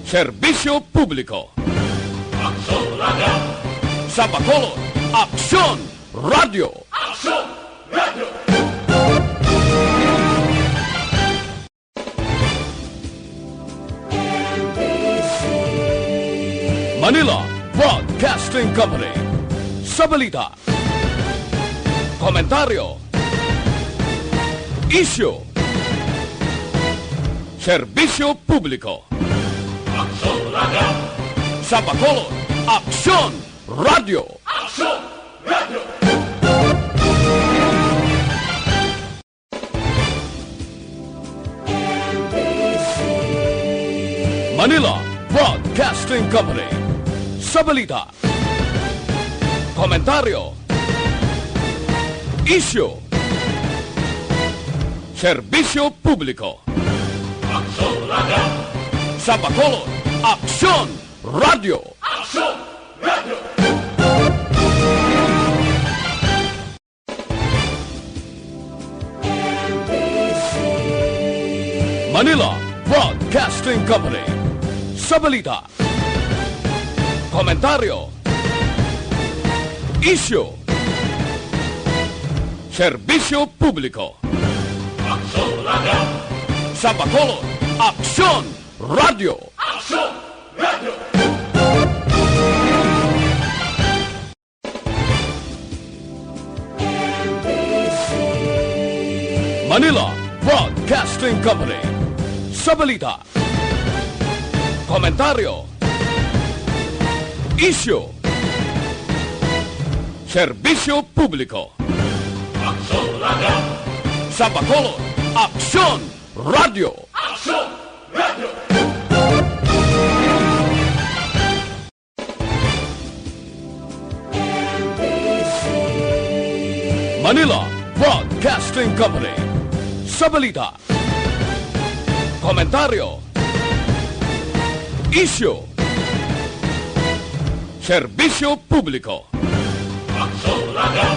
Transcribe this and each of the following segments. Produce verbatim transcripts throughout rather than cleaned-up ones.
Serbisyo Publiko. Aksyon Radio. Sa Bacolod, Aksyon Radio. Aksyon Radio. Manila Broadcasting Company. Sa balita, komentaryo, isyu, serbisyo publiko. Aksyon Radio. Sa Bacolod, Aksyon Radio. Aksyon Radio. Manila Broadcasting Company. Sa balita, komentaryo, isyu, serbisyo publiko. Aksyon Radio. Sa Bacolod, Aksyon Radio. Aksyon Radio. Manila Broadcasting Company. Sa balita, komentaryo, isyu, serbisyo publiko. Aksyon Radio. Sa Bacolod, Aksyon Radio. Aksyon Radio. Manila Broadcasting Company. Sa balita, komentaryo, isyu, serbisyo publiko. Aksyon Radio. Sa Bacolod, Aksyon Radio. Aksyon Radio. Manila Broadcasting Company. Sa balita, komentaryo, isyu, serbisyo publiko. Aksyon Radio.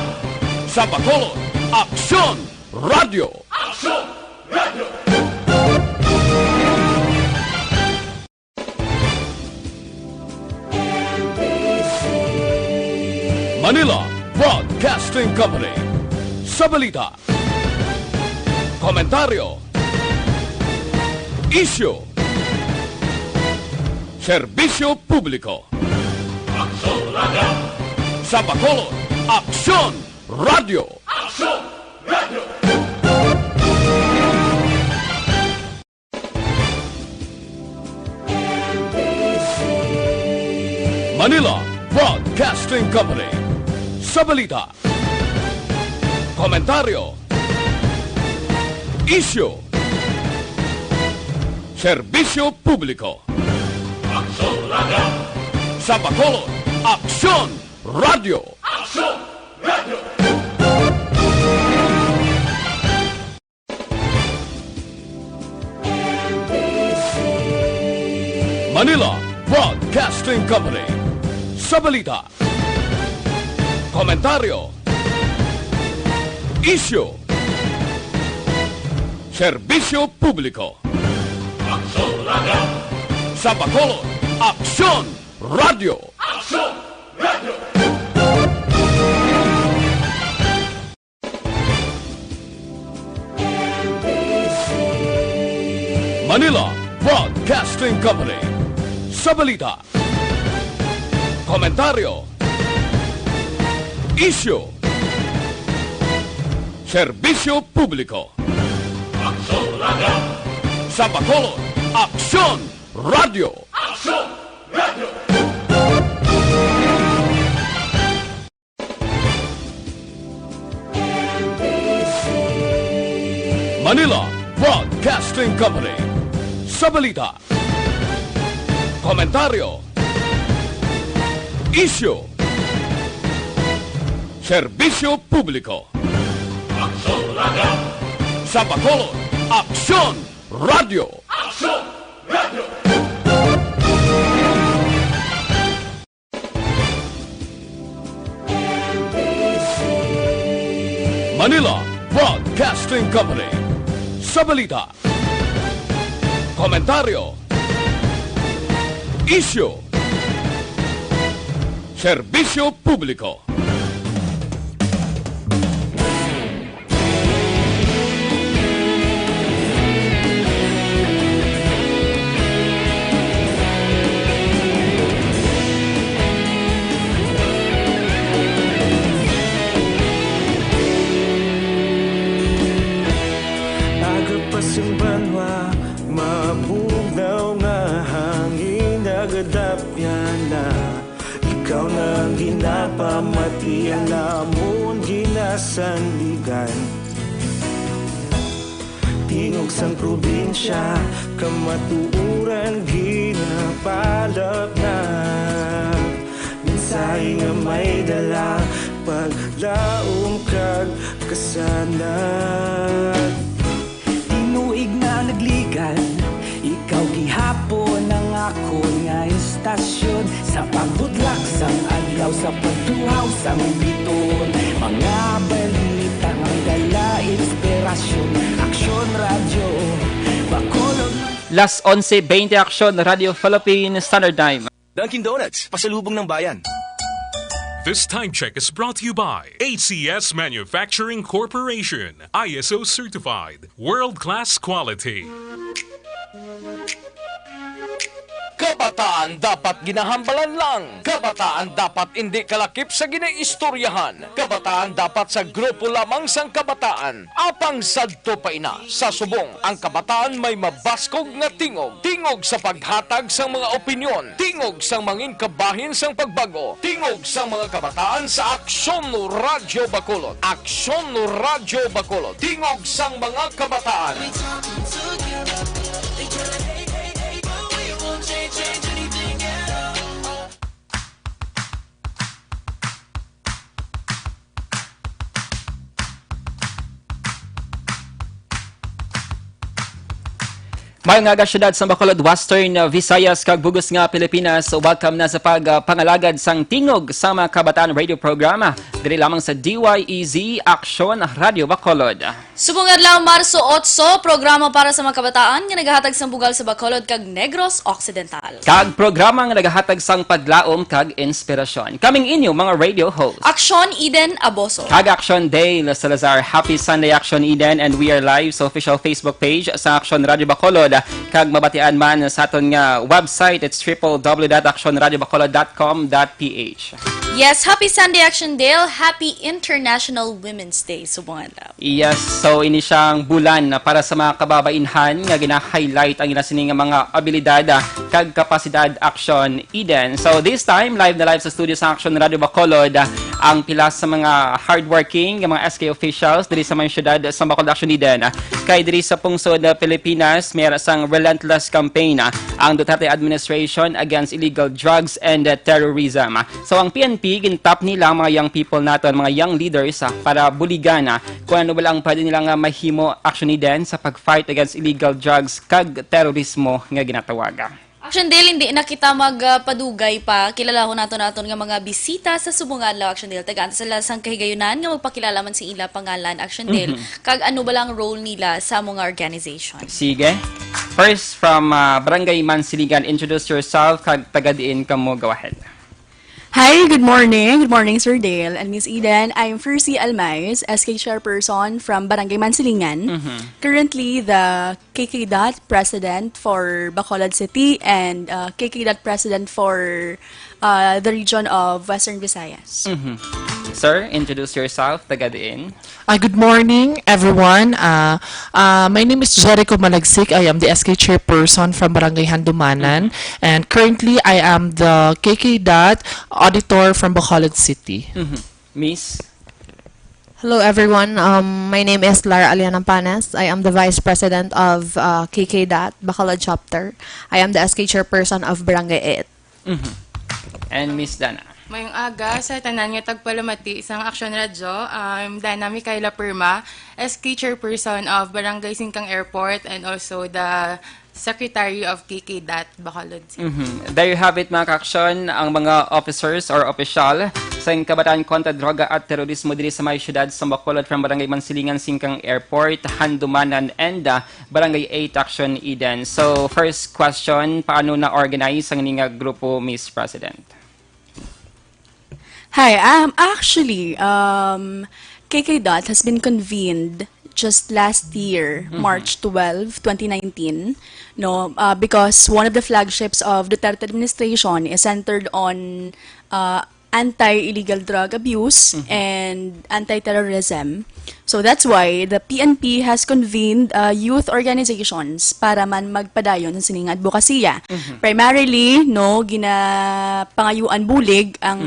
Sa Bacolod, Aksyon Radio. Aksyon Radio. Manila Broadcasting Company. Sa balita, komentaryo, isyu, serbisyo publiko. Aksyon Radio. Sa Bacolod, Aksyon Radio. Aksyon Radio. Manila Broadcasting Company. Sa balita, komentaryo, isyu, serbisyo publiko. Aksyon Radio. Sa Bacolod, Aksyon Radio. Aksyon Radio. Manila Broadcasting Company. Sa balita, komentaryo, isyu, serbisyo publiko. Aksyon Radio. Sa Bacolod, Aksyon Radio. Aksyon Radio. Manila Broadcasting Company. Sa balita, komentaryo, isyu, serbisyo publiko. Aksyon Radio. Sa Bacolod, Aksyon Radio. Aksyon Radio. Manila Broadcasting Company. Sa balita, komentaryo, isyu, serbisyo publiko. Aksyon Radio. Sa Bacolod, Aksyon Radio. Aksyon Radio. Manila Broadcasting Company. Sa balita, komentaryo, Isyu. Serbisyo publiko. Aga pa sing banwa, mabugnaw nga hangin nagadapyan na. Ikaw na ang ginapamati, ang amon ginasandigan. Tingog sang probinsya, kamatuoran ginapalapnag. Mensahe nga may dala, paglaom kag kasanag. Tinuig na nagligan, ikaw gihapon ang akon nga istasyon. Sa pagbudlak sang adlaw, sa pagtuhaw sang biton, mga balita nga dala inspirasyon. Aksyon Radyo Bacolod. Las onse veinte, Aksyon Radyo Philippine Standard Time. Dunkin' Donuts, pasalubong ng bayan. This time check is brought to you by A C S Manufacturing Corporation, I S O certified, world-class quality. Kabataan dapat ginahambalan lang. Kabataan dapat indi kalakip sa ginaistoryahan. Kabataan dapat sa grupo lamang sang kabataan. Apang sadto pa ina, sa subong, ang kabataan may mabaskog nga tingog. Tingog sa paghatag sang mga opinyon. Tingog sang mangin kabahin sang pagbag-o. Tingog sang mga kabataan sa Aksyon Radyo Bacolod. Aksyon Radyo Bacolod. Tingog sang mga kabataan. Maayong aga, syudad sa Bacolod, Western, uh, Visayas, kag bug-os nga Pilipinas. Welcome na sa pag, uh, pangalagad sang Tingog sa mga Kabataan Radio Program, uh, diri lamang sa D Y E Z Aksyon Radio Bacolod. Subong adlaw, Marso otso, programa para sa mga kabataan nga nagahatag sang bugal sa Bacolod kag Negros Occidental. Kag programa nga nagahatag sang paglaom kag inspirasyon. Kaming inyo mga radio host. Aksyon Eden Aboso. Kag Aksyon Dale Salazar. Happy Sunday, Aksyon Eden, and we are live sa official Facebook page sa Aksyon Radio Bacolod. Kag mabatian man sa aton nga website, it's triple W dot aksyon radio bacolod dot com dot P H. Yes, happy Sunday, Action Dale. Happy International Women's Day. Subong adlaw. Yes, so ini siyang bulan na para sa mga kababainhan nga gina-highlight ang ila sini nga mga abilidad, ah, kag kapasidad, Action Eden. So this time, live na live sa studio sa Action Radio Bacolod, ah, ang pila sa mga hardworking nga mga S K officials diri sa may syudad sa Bacolod, Action Eden. Ah, kay diri sa pungsod, ah, Pilipinas, may ara sang relentless campaign, ah, ang Duterte administration against illegal drugs and, ah, terrorism. Ah, so ang P N P, gintap nila ang mga young people naton, mga young leaders, ah, para buligan, ah, kung ano bala ang pwede nila nga mahimo, Action Eden, sa pag-fight against illegal drugs kag terorismo nga ginatawag. Action Dale, hindi na kita magpadugay pa. Kilalahon nato naton nga mga bisita sa subong nga adlaw, Action Dale. Tagaan ta sila sang kahigayunan nga magpakilala man sa ila pangalan, Action Dale, Mhm. kag ano bala ang role nila sa among organization. Sige. First, from, ah, Barangay Mansiligan, introduce yourself, kag taga diin kamo, go ahead. Hi, good morning. Good morning, Sir Dale and Miss Eden. I'm Fercy Almais, S K chairperson from Barangay Mansilingan. Mhm. Currently, the K K dot president for Bacolod City and, uh, K K dot president for, uh, the region of Western Visayas. Mhm. Sir, introduce yourself. Taga diin? Ah, good morning, everyone. Ah, ah, my name is Jericho Malagsik. I am the S K chairperson from Barangay Handumanan. Mhm. And currently, I am the K K dot auditor from Bacolod City. Mhm. Miss? Hello, everyone. Um, my name is Lara Aliana Panes. I am the vice president of, uh, K K dot Bacolod chapter. I am the S K chairperson of Barangay eight. Mhm. And Miss Dana? Mayong aga sa tanan nga tagpalamati sang Action Radyo. I'm Dana Micaela Perma, S K chairperson of Barangay Singkang Airport and also the secretary of K K dot Bacolod City. Mhm. There you have it, mga ka-action, ang mga officers or opisyal sang Kabataan kontra Droga at Terorismo diri sa may siyudad sa Bacolod, from Barangay Mansilingan, Singkang Airport, Handumanan, and, ah, Barangay eight Action Eden. So, first question, paano na-organize ang ining, ah, grupo, Miss President? Hi, um, actually, um, K K dot has been convened just last year, March twelve, twenty nineteen, no, uh, because one of the flagships of Duterte administration is centered on uh, anti-illegal drug abuse and anti-terrorism. So that's why the P N P has convened uh, youth organizations para man magpadayon sa sining advokasya. Primarily, no, ginapangayuan bulig ang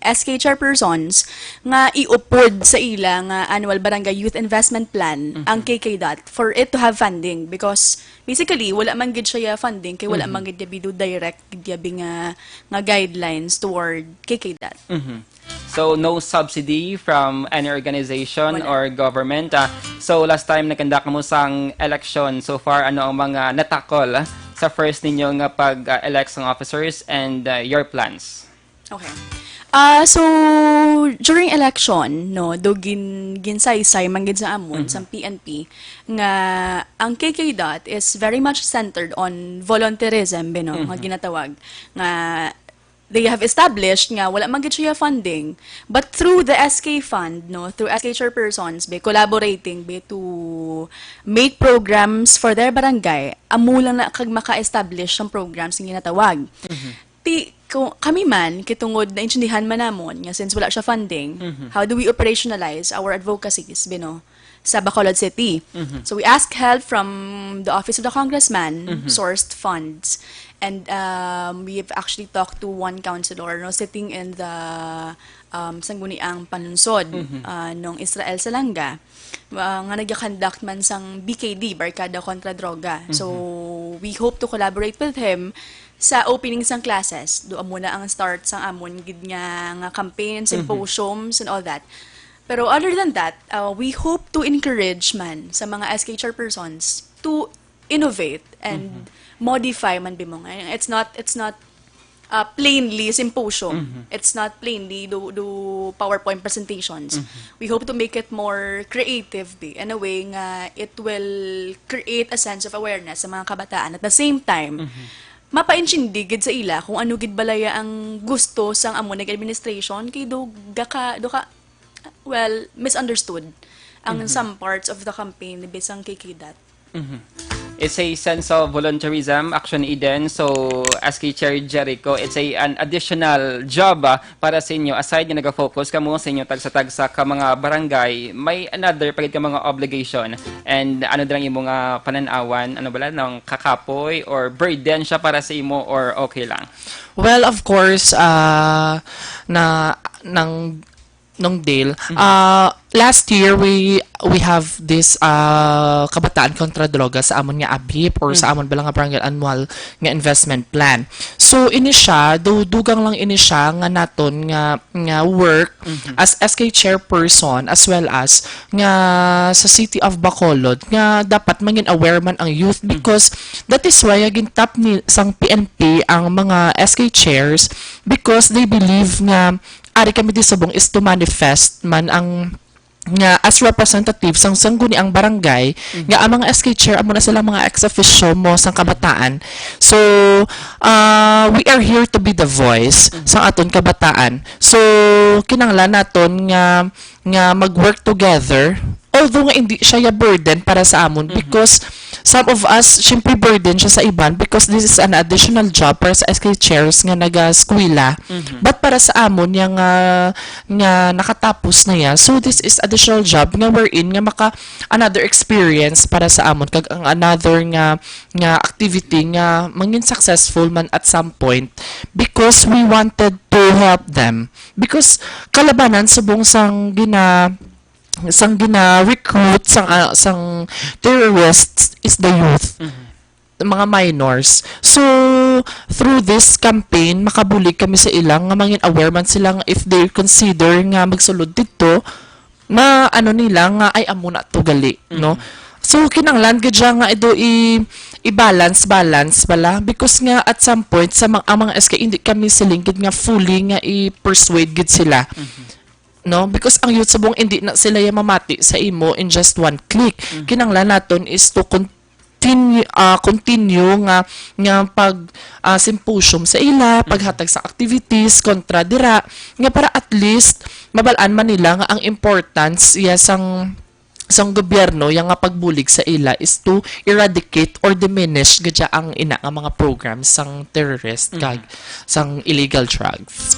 S K chairpersons nga iupod sa ila nga annual barangay youth investment plan ang K K dot for it to have funding, because basically wala man gid siya funding kay wala man gid yabi do direct gid yabi nga nga guidelines toward K K dot. So, no subsidy from any organization Wala. or government. Ah, so, last time nagkanda kamo sang election, so far, ano ang mga natakol sa first ninyo nga pag-elect sang officers and, ah, your plans? Okay. Ah, so during election, no, do gin ginsaysay man gid sa amon sang P N P nga ang K K dot is very much centered on volunteerism, bino, nga ginatawag, nga they have established nga wala man gid siya funding, but through the S K fund, no, through S K chairpersons be collaborating be to make programs for their barangay, amo lang na kag maka-establish sang programs nga ginatawag. Ti, kung, kami man, kitungod naintindihan man namon nga since wala siya funding, how do we operationalize our advocacies, bino, sa Bacolod City? So we ask help from the Office of the Congressman, sourced funds. And um, we've actually talked to one councilor, no, sitting in the um, Sangguniang Panlungsod, uh, nung Israel Salanga, uh, nga nag-conduct man sang B K D, Barkada Kontra Droga. So, we hope to collaborate with him sa opening sang classes. Do amo na ang start sang amon gid nga, nga campaign, symposiums, and all that. Pero other than that, uh, we hope to encourage man sa mga S K chairpersons to innovate and modify man bimo nga. It's not, it's not uh, plainly symposium. It's not plainly do, do PowerPoint presentations. We hope to make it more creative, be, in a way nga it will create a sense of awareness sa mga kabataan. At the same time, mapaintindi gid sa ila kung ano gid balaya ang gusto sang amo nag administration kay do gaka do ka well misunderstood ang some parts of the campaign ni bisang K K dot. It's a sense of volunteerism, Action Eden. So, S K Chair Jericho, it's a an additional job, ah, para sa inyo. Aside nga nag-focus kamo sa inyo tagsa-tagsa ka mga barangay, may another pa gid ka mga obligation. And ano dirang imo nga panan-awan, ano bala, nang kakapoy or burden siya para sa imo or okay lang? Well, of course, uh, na nang nung Dale, uh, last year we we have this uh, Kabataan Kontra Droga sa amon nga ABIP or sa amon bala nga barangay annual nga investment plan. So ini siya, du- dugang lang ini siya nga naton nga nga work as S K chairperson as well as nga sa City of Bacolod nga dapat mangin aware man ang youth because that is why nga gintap ni sang P N P ang mga S K chairs because they believe nga ari kami di subong is to manifest man ang nga as representative sang sangguniang barangay nga ang mga S K chair amo na sila mga ex officio mo sang kabataan. So uh, we are here to be the voice sang aton kabataan. So kinahanglan naton nga nga mag-work together, although nga hindi siya ya burden para sa amon because some of us syempre burden siya sa iban because this is an additional job para sa S K chairs nga nagaskwela, but para sa amon yang nga nga nakatapos na ya, so this is additional job nga wherein nga maka another experience para sa amon kag ang another nga nga activity nga mangin successful man at some point because we wanted to help them because kalabanan subong sang gina sang gina-recruit sang ah, sang terrorists is the youth, mga minors. So through this campaign makabulig kami sa ilang nga mangin aware man sila nga if they consider nga magsulod didto na ano nila nga ay amo na to gali, no? So kinahanglan gid siya nga ido i i-balance, balance bala, because nga at some point sa mga, ang mga S K, hindi kami siling gid nga fully nga i-persuade gid sila. No, because ang youth subong, hindi na sila ya mamati sa imo in just one click. Kinahanglan naton is to continue, ah, continue nga, nga pag, ah, symposium sa ila, paghatag sa activities kontra dira, nga para at least mabal-an man nila nga ang importance ya sang sang gobyerno, yang nga pagbulig sa ila is to eradicate or diminish gid ang ina nga mga programs sang terrorist kag sang illegal drugs.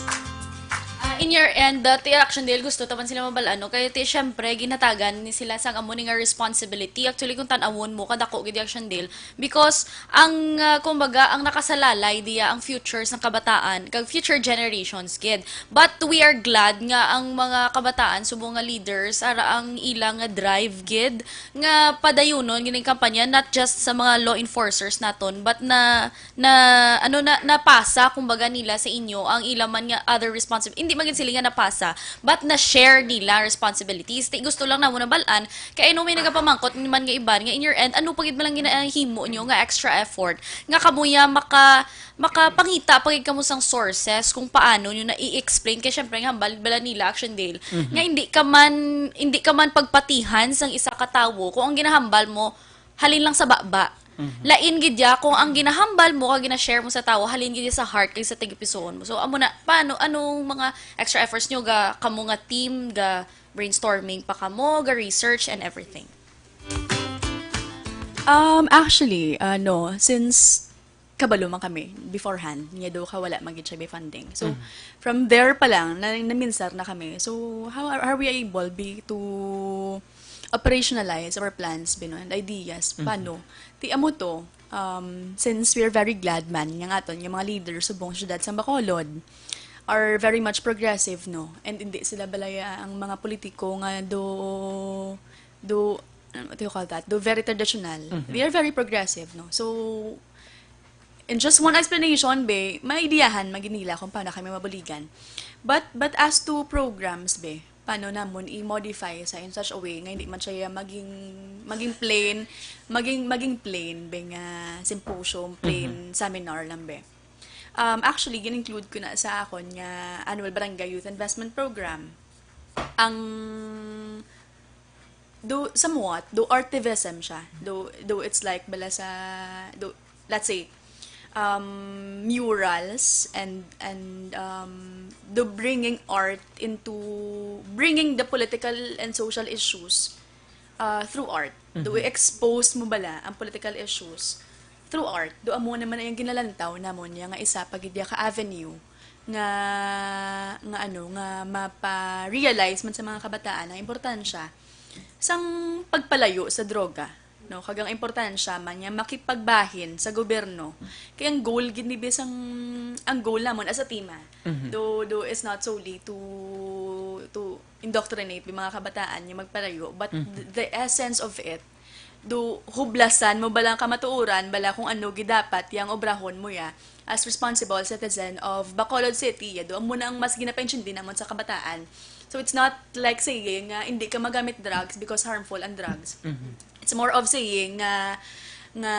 Ah, in your end, uh, ti Action Dale, gusto taman sila mabal-an, no? Kaya ti, syempre, ginhatagan ni sila sang amo ni nga responsibility. Actually, kung tan-awon mo, kadako gid Action Dale. Because, ang, uh, kumbaga, ang nakasalalay diya, ang future sang kabataan, kag future generations, gid. But we are glad nga ang mga kabataan, subong nga leaders, ara ang ila nga drive, gid, nga padayunon gining kampanya, not just sa mga law enforcers naton, but na na, ano, na, napasa, kumbaga, nila sa inyo ang ila man nga other responsibilities. Hindi man gid sila nga napasa, but na-share nila responsibilities. Ti gusto lang namo nabal-an, kay I know may nagapamangkot man nga iban nga in your end, ano pa gid man lang ginahimo nyo nga extra effort nga kamo ya maka makapangita pa gid kamo sang sources kung paano nyo na i-explain, kay syempre nga hambal bala nila, Action Dale, nga hindi ka man hindi ka man pagpatihan sang isa ka tawo kung ang ginahambal mo halin lang sa baba. Lain gid ya kung ang ginahambal mo kag gina-share mo sa tawo halin gid ya sa heart kag sa tagipusoon mo. So amo na, paano, anong mga extra efforts nyo, ga kamo nga team, ga brainstorming pa kamo, ga research and everything? Um, actually, uh, no, since kabalo man kami beforehand, nga do ka wala man gid siya may funding. So, from there pa lang, na, naminsar na kami. So, how are, are we able be to operationalize our plans, bino, and ideas? Paano? Ti amo to, um, since we're very glad man nga aton nga mga leaders subong sa syudad sang Bacolod are very much progressive, no? And hindi sila balaya ang mga politiko nga do do ano, what do you call that? Do very traditional. They are very progressive, no? So, in just one explanation, be, maideyahan man gid nila kung paano kami mabuligan. But but as to programs, be, paano namon i-modify sa in such a way nga hindi man siya maging maging plain, maging maging plain, be, nga symposium, plain seminar lang, be. Um, actually, gin-include ko na sa akon nga annual Barangay Youth Investment Program ang do somewhat do artivism siya, do do it's like bala sa do let's say um, murals and and um, do bringing art into bringing the political and social issues uh, through art. Do i-expose mo bala ang political issues through art? Do amo naman ang ginalantaw namon niya nga isa pa gid ka avenue nga nga ano nga mapa-realize man sa mga kabataan ang importansya sang pagpalayo sa droga, no? Kag ang importansya man nga makipagbahin sa gobyerno. Kay ang goal gid ni bisang ang goal namon as a team, ah, do do is not solely to to indoctrinate bi mga kabataan nga magpalayo, but th- the essence of it, do hublasan mo bala ang kamatuoran bala kung ano gid dapat yang obrahon mo ya as responsible citizen of Bacolod City, ya do amo na ang mas ginapaintindi namon sa kabataan. So it's not like saying nga hindi ka magamit drugs because harmful ang drugs. It's more of saying nga nga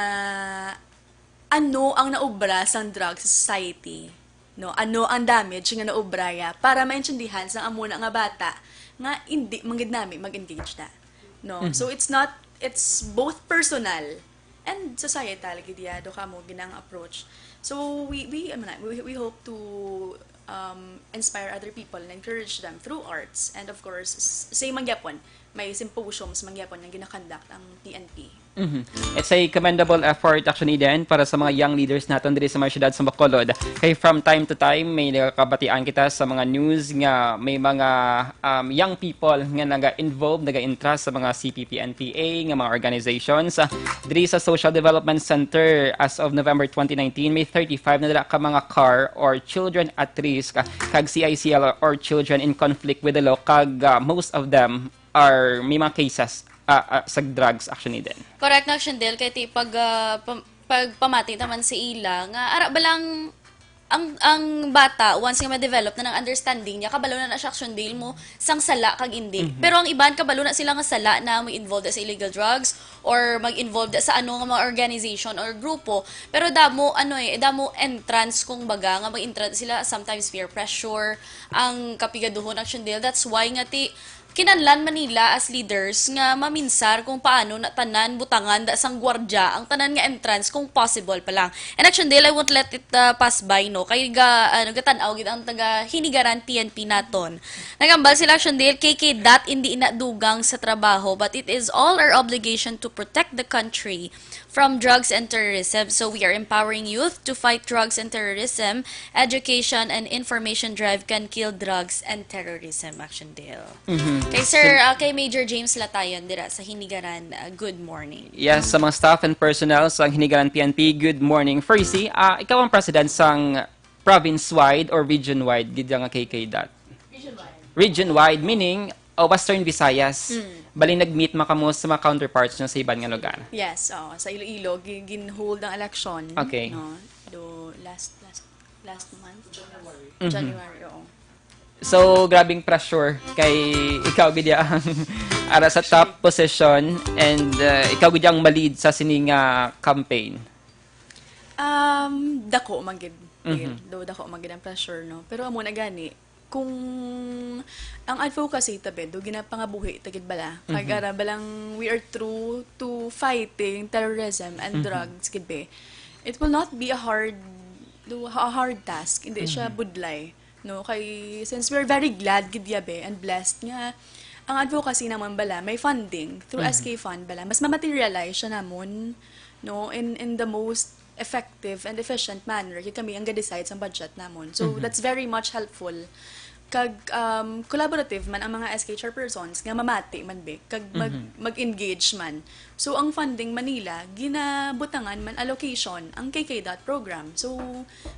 ano ang naobra sang drugs sa society, no? Ano ang damage nga naobra ya para maintindihan sang amo na nga bata nga hindi man gid nami mag-engage na, no? So it's not, it's both personal and societal gid ya do kamo ginang approach. So we we ano na, we, we hope to um, inspire other people and encourage them through arts, and of course s- same man gyapon, may symposiums man gyapon nga ginakonduct ang T N P. Mhm. It's a commendable effort actually din para sa mga young leaders naton diri sa mga syudad sa Bacolod. Kay from time to time may nakakabatian kita sa mga news nga may mga um, young people nga naga-involve, naga-entrust sa mga C P P N P A nga mga organizations. Ah, diri sa Social Development Center as of November twenty nineteen, may thirty-five na dira ka mga car or children at risk, ah, kag C I C L or children in conflict with the law, kag ah, most of them are may mga cases ah, ah, sa drugs actually din. Correct na, Action Dale, kay ti pag ah, pam- pagpamati naman sa ila nga ara ba lang Ang, ang bata, once nga ma-develop na ng understanding niya, kabalo na na siya, Action Dale, mo sang sala kag indi. Mhm. Pero ang iban, kabalo na sila nga sala na mag-involve sa illegal drugs or mag-involve sa ano nga mga organization or grupo. Pero damo, ano eh, damo entrance, kung baga, nga mag-entrance sila, sometimes peer pressure, ang kapigaduhon, Action Dale. That's why nga ti, kinahanglan man nila as leaders nga maminsar kung paano na tanan butangan da sang gwardya ang tanan nga entrance kung possible pa lang. And Action Dale, I won't let it, uh, pass by, no? Kay ga, ano, gatan-aw gid ang taga Hinigaran P N P naton. Nagambal sila, Action Dale, K K dot indi ina dugang sa trabaho, but it is all our obligation to protect the country from drugs and terrorism. So we are empowering youth to fight drugs and terrorism. Education and information drive can kill drugs and terrorism, Action Dale. Mhm. Kay Sir, Sin- ah, kay Major James Latayon dira sa Hinigaran, ah, good morning. Yes, sa mga staff and personnel sa Hinigaran P N P, good morning. Firstly, ah, ikaw ang president sang province-wide or region-wide gid nga K K dot? Region-wide. Region-wide, meaning, uh, Western Visayas. Mm. Bali, nag-meet man kamo sa mga counterparts nyo sa iban nga lugar? Yes, oo. Sa Iloilo, gi-, gin-hold ang election, Okay. no? Do last, last, last month? Mhm. January, oo. So, grabing pressure kay ikaw gid ang ara sa top position and, uh, ikaw gid ang ma-lead sa sini nga campaign. Um, dako man gid, Dale. Mhm. Do, dako man gid ang pressure, no? Pero amo na gani, kung ang advocacy ta, be, do ginapangabuhi ta gid bala. Kag Mhm. ara balang we are true to fighting terrorism and Mhm. drugs gid, be. It will not be a hard, do, a hard task. Hindi siya Mhm. budlay, no? Kay, since we're very glad gid ya, be, and blessed nga ang advocacy naman bala may funding through Mhm. S K Fund bala. Mas ma-materialize siya namon, no, in, in the most effective and efficient manner. Kay kami ang ga-decide sa budget namon. So, Mhm. that's very much helpful. Kag, um, collaborative man ang mga S K chairpersons nga mamati man, be, kag mag-, Mhm. mag-engage man. So, ang funding man nila, ginabutangan man allocation ang K K dot program. So,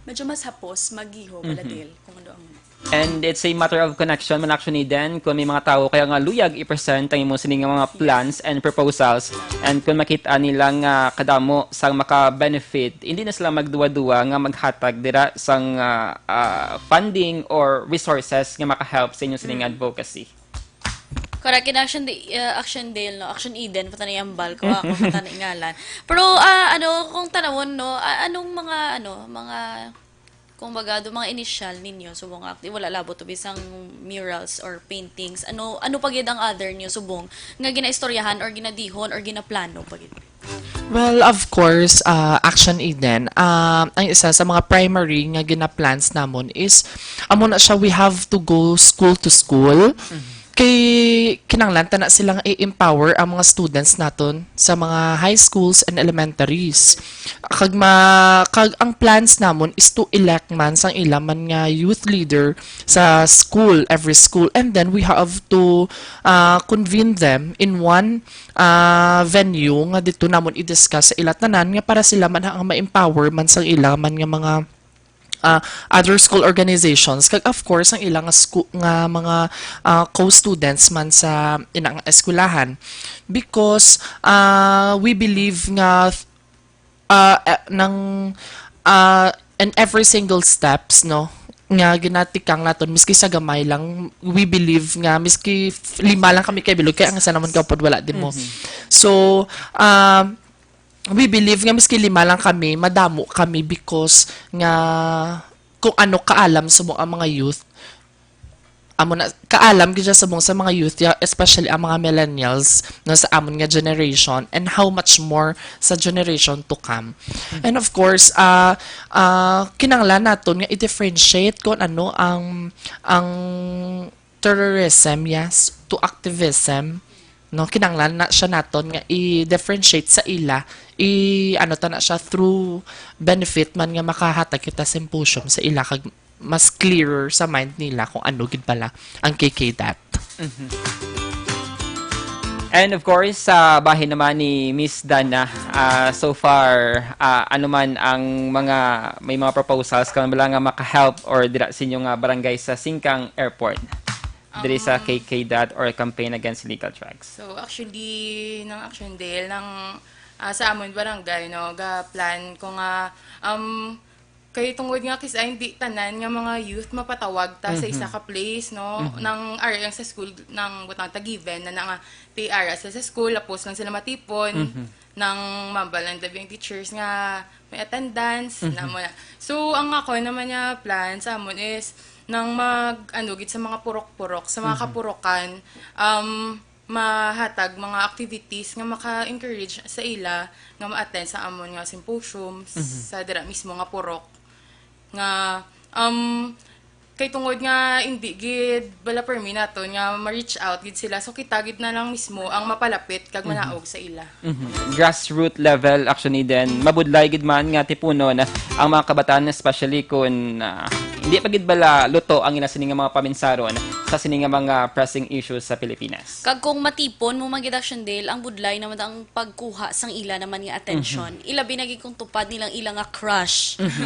medyo mas hapos magiho, Mhm. Baladil, kung ano ang And it's a matter of connection man, actually, then kung may mga tawo kaya nga luyag i-present ang imo sini nga mga Yes. plans and proposals, and kung makita nila nga kadamo sang maka-benefit, hindi na sila magduwa-duwa nga maghatag dira sang, ah, ah, funding or resources nga maka-help sa inyo sining Mm. advocacy. Correct. In Action Di-, uh, Action Dale, no? Action Eden, pata ni ambal ko, ako, pata ni ngalan. Pero, ah, ano, kung tanawon, no, ah, anong mga, ano, mga, kung baga, do mga initial ninyo, subong nga, di wala labot to bisang murals or paintings. Ano, ano pa gid ang other niyo, subong, nga ginaistoryahan or ginadihon or ginaplano pa gid? Well, of course, ah, Action Eden, ah, ang isa sa mga primary nga gina-plans namon is, amo na siya, we have to go school to school. Mhm. Kay kinahanglan ta na silang i-empower ang mga students naton sa mga high schools and elementaries. Kag ma-, kag ang plans namon is to elect man sang ila man nga youth leader sa school, every school. And then we have to, ah, convene them in one, ah, venue nga dito namon i-discuss sa ila tanan nga para sila man ang ma-empower man sang ila man nga mga, ah, other school organizations. Kag of course, ang ila nga sku-, nga mga, ah, co-students man sa ina nga eskwelahan. Because, ah, we believe nga, ah, eh, nang, ah, in every single steps, no, nga ginatikang naton, miski sa gamay lang, we believe nga miski f-, lima lang kami ka bilog, kay ang isa namon kaupod wala din mo. Mhm. So, um, we believe nga miski lima lang kami, madamo kami because nga kung ano kaalam sa mo ang mga youth, amo na, kaalam gid siya sa mong, sa mga youth, ya, especially ang mga millennials, no, sa amon nga generation, and how much more sa generation to come. And of course, ah, ah, kinahanglan naton nga i-differentiate kung ano ang, ang terrorism, yes, to activism, no? Kinahanglan na siya naton nga i-differentiate sa ila, i-, ano ta na siya, through benefit man nga makahatag kita symposium sa ila, kag mas clearer sa mind nila kung ano gid pala ang K K dot. Mhm. And of course, sa bahin naman ni Miss Dana, ah, so far, ah, ano man ang mga, may mga proposals ka man bala nga maka-help or dira sa inyo nga barangay sa Singkang Airport, diri sa Um, K K dot or campaign against illegal drugs? So, actually, nang Action Dale, nang, ah, sa amon barangay, no, ga-plan ko nga, um, Kay tungod nga, kis-, ay, hindi tanan nga mga youth mapatawag ta sa isa Mhm. ka place, no? Mhm. Nang ara lang sa school, nang butang ta given na, na nga, ti ara sa, sa school, lapos lang sila matipon. Mhm. Nang mambal lang dabi ang teachers nga may attendance, Mhm. na mo na. So, ang ako naman nga plan sa amon is nang mag, ano, gid sa mga purok-purok, sa mga Mhm. kapurokan, um, mahatag mga activities nga maka-encourage sa ila nga ma-attend sa amon nga symposiums Mhm. sa dira mismo nga purok. Nga, um, kay tungod nga hindi gid bala permi naton nga ma-reach out gid sila, so kita gid na lang mismo ang mapalapit kag Mhm. manaog sa ila. Mhm. Grassroot level, actually, din mabudlay gid man nga tipunon ang mga kabataan, especially kung, ah, hindi pa gid bala luto ang ila sini nga mga paminsaron sa sini nga mga pressing issues sa Pilipinas. Kag kung matipon mo man gid, Action Dale, ang budlay naman ang pagkuha sang ila naman nga attention. Mhm. Ilabi na gid kung tupad nilang ila nga crush. Mhm.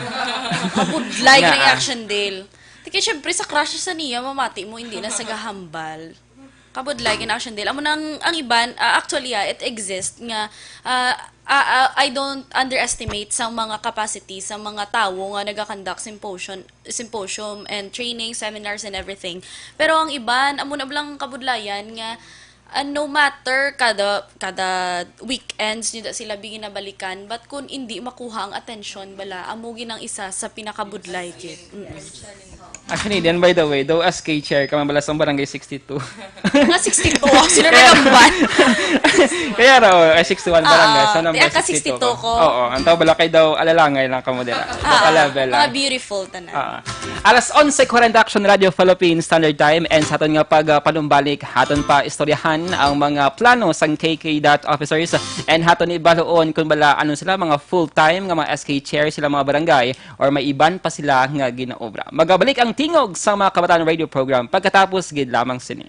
Mabudlay gid ang Ngaa. Action Dale. Ti kay syempre sa crush sa niya, mamati mo, hindi na sa gahambal. Kabudlay gid ang Action Dale. Amo nang, ang iban, ah, actually, ah, it exists nga, ah, ah, ah, I don't underestimate sa mga capacity sa mga tawo nga nagakonduct symposium, symposium and training, seminars and everything. Pero ang iban, amo na lang kabudlayan nga, ah, no matter kada, kada weekends nyo da sila binabalikan, but kung hindi makuha ang atensyon bala, amo gid ang isa sa pinakabudlay gid. Mm-mm. Actually, then, by the way, daw S K chair ka, mabalas ang barangay sixty-two. Nga sixty-two, sino Kaya, nagamban? Kaya raw, ay, sixty-one barangay, Ah, so number kaya ka sixty-two sixty-two ko. Ko. Oo, ang tao bala kay daw, alalangay lang kamo dira. Ah, Baka level mga lang. Beautiful tanan. Ah. Alas onse kwarenta, Action Radio Philippines Standard Time, and sa aton nga pag, ah, panumbalik, haton pa istoryahan ang mga plano sang K K dot officers, and haton ibaluon kung bala ano sila, mga full-time nga mga S K chair sila, mga barangay, or may iban pa sila nga ginaobra. Magabalik ang Tingog sa mga Kabataan Radio Program pagkatapos gid lamang sini.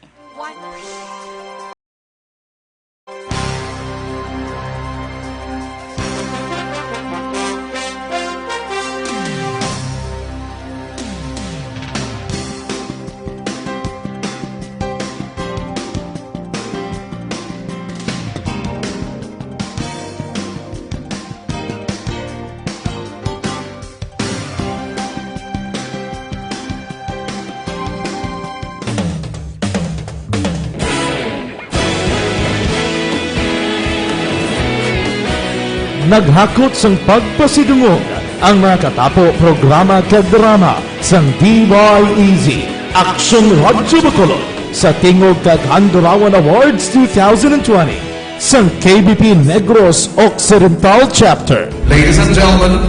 Naghakot sang pagpasidungog ang mga katapo programa kag drama sang D Y E Z, Aksyon Radyo Bacolod, sa Tingog kag Handurawan Awards two thousand twenty. Sang K B P Negros Occidental Chapter. Ladies and gentlemen,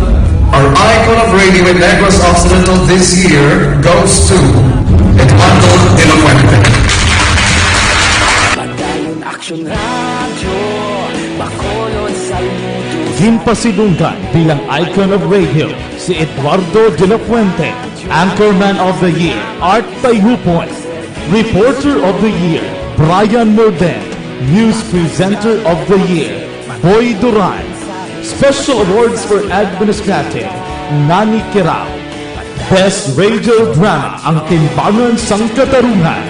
our icon of radio in Negros Occidental this year goes to Eduardo de la Fuente. Padayon Action Radio, Bacolod Saludo. Ginpasidunggan bilang icon of radio si Eduardo de la Fuente, Anchorman of the Year, Art Tayhupon, Reporter of the Year, Brian Morden, News Presenter of the Year, Boy Duran, Special Awards for Administrative, Nani Kirao, Best Radio Drama, Ang Timbangan sang Katarungan,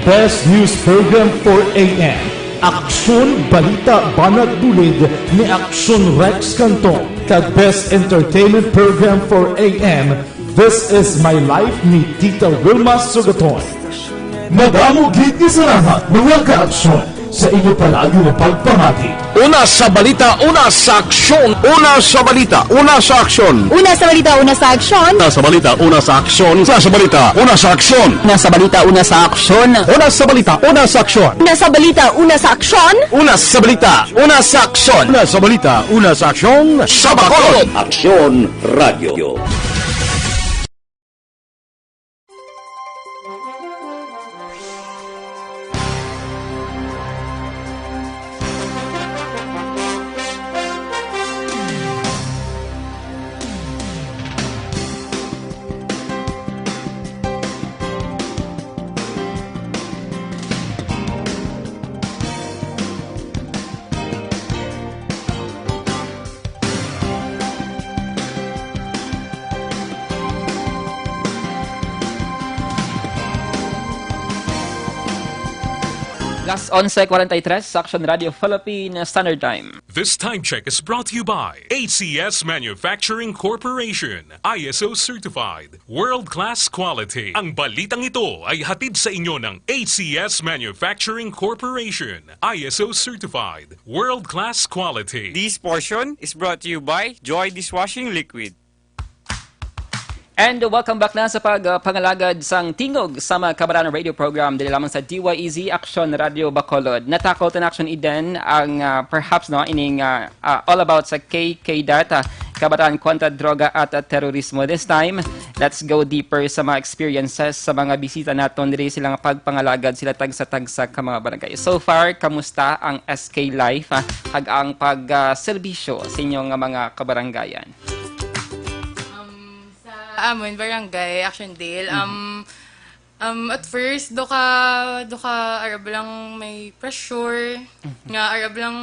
Best News Program for A M, Aksyon Balita Banat Bulid ni Aksyon Rex Cantong, kag Best Entertainment Program for A M, This Is My Life ni Tita Wilma Sugaton. Madamo gid nga salamat, mga kaaksyon, sa inyo palagi nga pagpamati. Una sa balita, una sa aksyon. Una sa balita, una sa aksyon. Una sa balita, una sa aksyon. Una sa balita, una sa aksyon. Una sa balita, una sa aksyon. Una sa balita, una sa aksyon. Una sa balita, una sa aksyon. Una sa balita, una sa aksyon. Una sa balita, una sa aksyon. Una sa balita, una sa aksyon. Sa Bacolod. Aksyon Radio. Las onse cuarenta y tres, Action Radio Philippine Standard Time. This time check is brought to you by A C S Manufacturing Corporation, I S O certified, world-class quality. Ang balitang ito ay hatid sa inyo ng A C S Manufacturing Corporation, I S O certified, world-class quality. This portion is brought to you by Joy Dishwashing Liquid. And welcome back na sa pag, uh, pangalagad sang Tingog sa mga Kabataan Radio Program dili lamang sa D Y E Z Action Radio Bacolod. Natakot an Action Eden ang, uh, perhaps, no, ining, uh, uh, all about sa K K data, Kabataan kontra Droga at, uh, Terorismo. This time, let's go deeper sa mga experiences sa mga bisita naton diri, sila nga pagpangalagad sila tagsa-tagsa ka mga barangay. So far, kamusta ang S K life, ah, kag ang pag, uh, serbisyo sa inyo nga mga kabarangayan? Um, sa amon barangay, Action Dale, um, um, at first, do ka, do ka arab lang may pressure, nga arab lang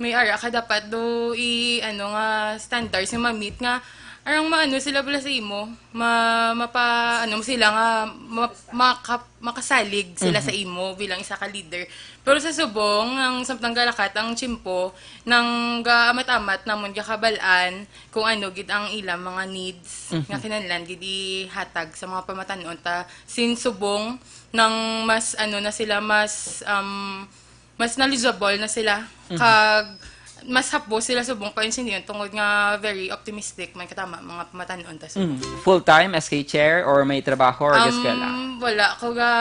may ara ka dapat do i, ano, nga standards nga ma-meet nga arang maano sila bala sa imo, ma-, mapa-, ano mo sila nga ma-, maka-, makasalig sila sa imo bilang isa ka leader. Pero sa subong, ang samtang galakat ang tiyempo, nang gaamat-amat namon gakabal-an kung ano gid ang ilang mga needs nga kinahanglan gid ihatag sa mga pamatan-on ta, since subong nang mas ano na sila, mas, um, mas knowledgeable na sila, kag mas hapos sila subong paintindihan tungod nga very optimistic man katama mga pamatan-on ta subong. Mm. Full-time S K chair or may trabaho or eskwela? Um, wala ko ga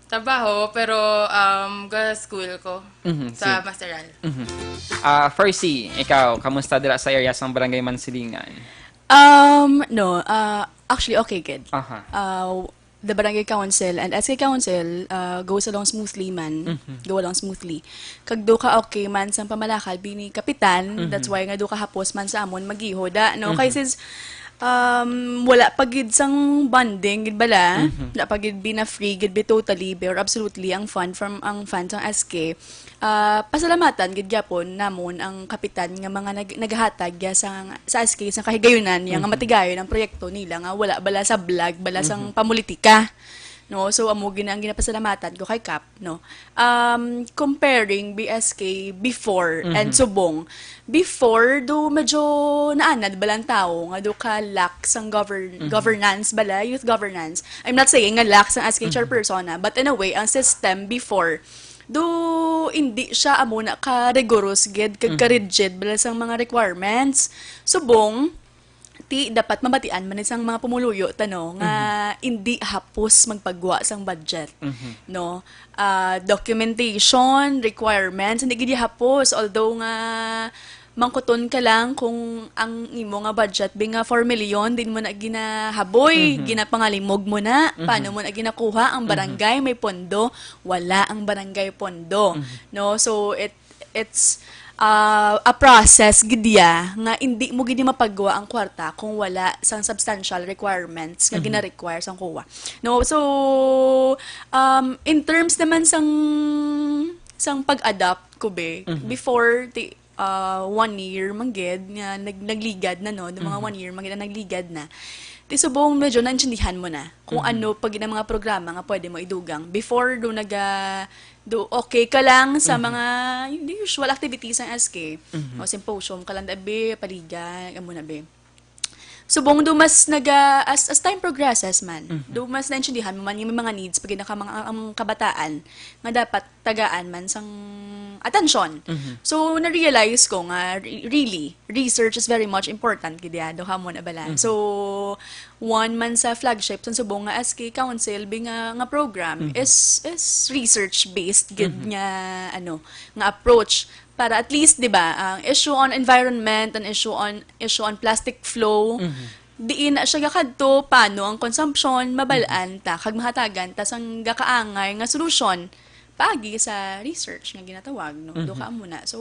trabaho, pero, um, ga school ko Mhm, sa si- Masteral. Mhm. Ah, Fercy, ikaw, kamusta dira sa area sang Barangay Mansilingan? Um, no, ah, actually, okay gid. Aha. Ah, the barangay council and S K council, ah, goes along smoothly man. Mhm. Go along smoothly. Kag do ka okay man sang pamalakad bini kapitan, Mhm. that's why nga do ka hapos man sa amon maghihuda, no? Kay Mhm. since, um, wala pa gid sang bonding gid bala, Mhm. wala pa gid bina-free gid bi totally bi or absolutely ang fund from, ang fund sang S K. Ah, pasalamatan gid gyapon namon ang kapitan nga mga nag-, naghatag ya sa, sa S K sa kahigayunan ya nga Mhm. matigayon ang proyekto nila nga wala bala sa blag, bala sang Mhm. pamulitika. No, so amo gid ang ginapasalamatan ko kay Kap, no. Um, comparing B S K before and Mhm. subong, before do medyo naanad bala ang tawo nga do ka lack sang govern-, Mhm. governance bala, youth governance. I'm not saying nga lack sang S K Mhm. chairperson, ah, but in a way ang system before do hindi siya amo na ka rigorous gid kag Mhm. ka rigid bala sang mga requirements. Subong, ti dapat mabatian man sang mga pumuluyo ta, no, nga Mhm. hindi hapos magpagwa sang budget, Mhm. no? Ah, documentation, requirements, hindi gid hapos, although nga mangkuton ka lang kung ang imo nga budget bi nga four million, din mo na ginahaboy, Mhm. ginapangalimog mo na, Mhm. paano mo na ginakuha? Ang Mhm. barangay may pondo, wala ang barangay pondo, Mhm. no? So, it it's, ah, a process gid ya nga indi mo gid mapagwa ang kwarta kung wala sang substantial requirements nga Mhm. gina-require sang COA. No, so, um, in terms naman sang, sang pag-adapt ko bi, Mhm. before ti-, ah, one year man gid nga nag-, nagligad na, no, do mga Mhm. one year man gid ang nagligad na. Ti subong medyo naintindihan mo na kung Mhm. ano pa gid ang mga programa nga pwede mo idugang. Before, do naga-, do okay ka lang sa Mhm. mga, yung the usual activities sang S K. Mhm. O, symposium ka lang, dabi, paliga, amo na, be. Subong do mas naga-, as, as time progresses man, Mhm. do mas naintindihan mo man yung may mga needs pag naka mga, ang kabataan nga dapat tagaan man sang atensyon. Mhm. So, na-realize ko nga, re-, really, research is very much important, gid ya, do ka mo na bala. Mhm. So, one man sa flagship sa subong nga S K Council bi nga, nga program Mhm. is, is research-based gid Mhm. nga, ano, nga approach. Para at least, di ba, ang issue on environment, ang issue on, issue on plastic flow, Mhm. diin na siya gakadto, paano ang consumption, mabal-an Mhm. ta, kag mahatagan ta sang gakaangay nga solusyon paagi sa research nga ginatawag, no? Do Mhm. ka amo na. So,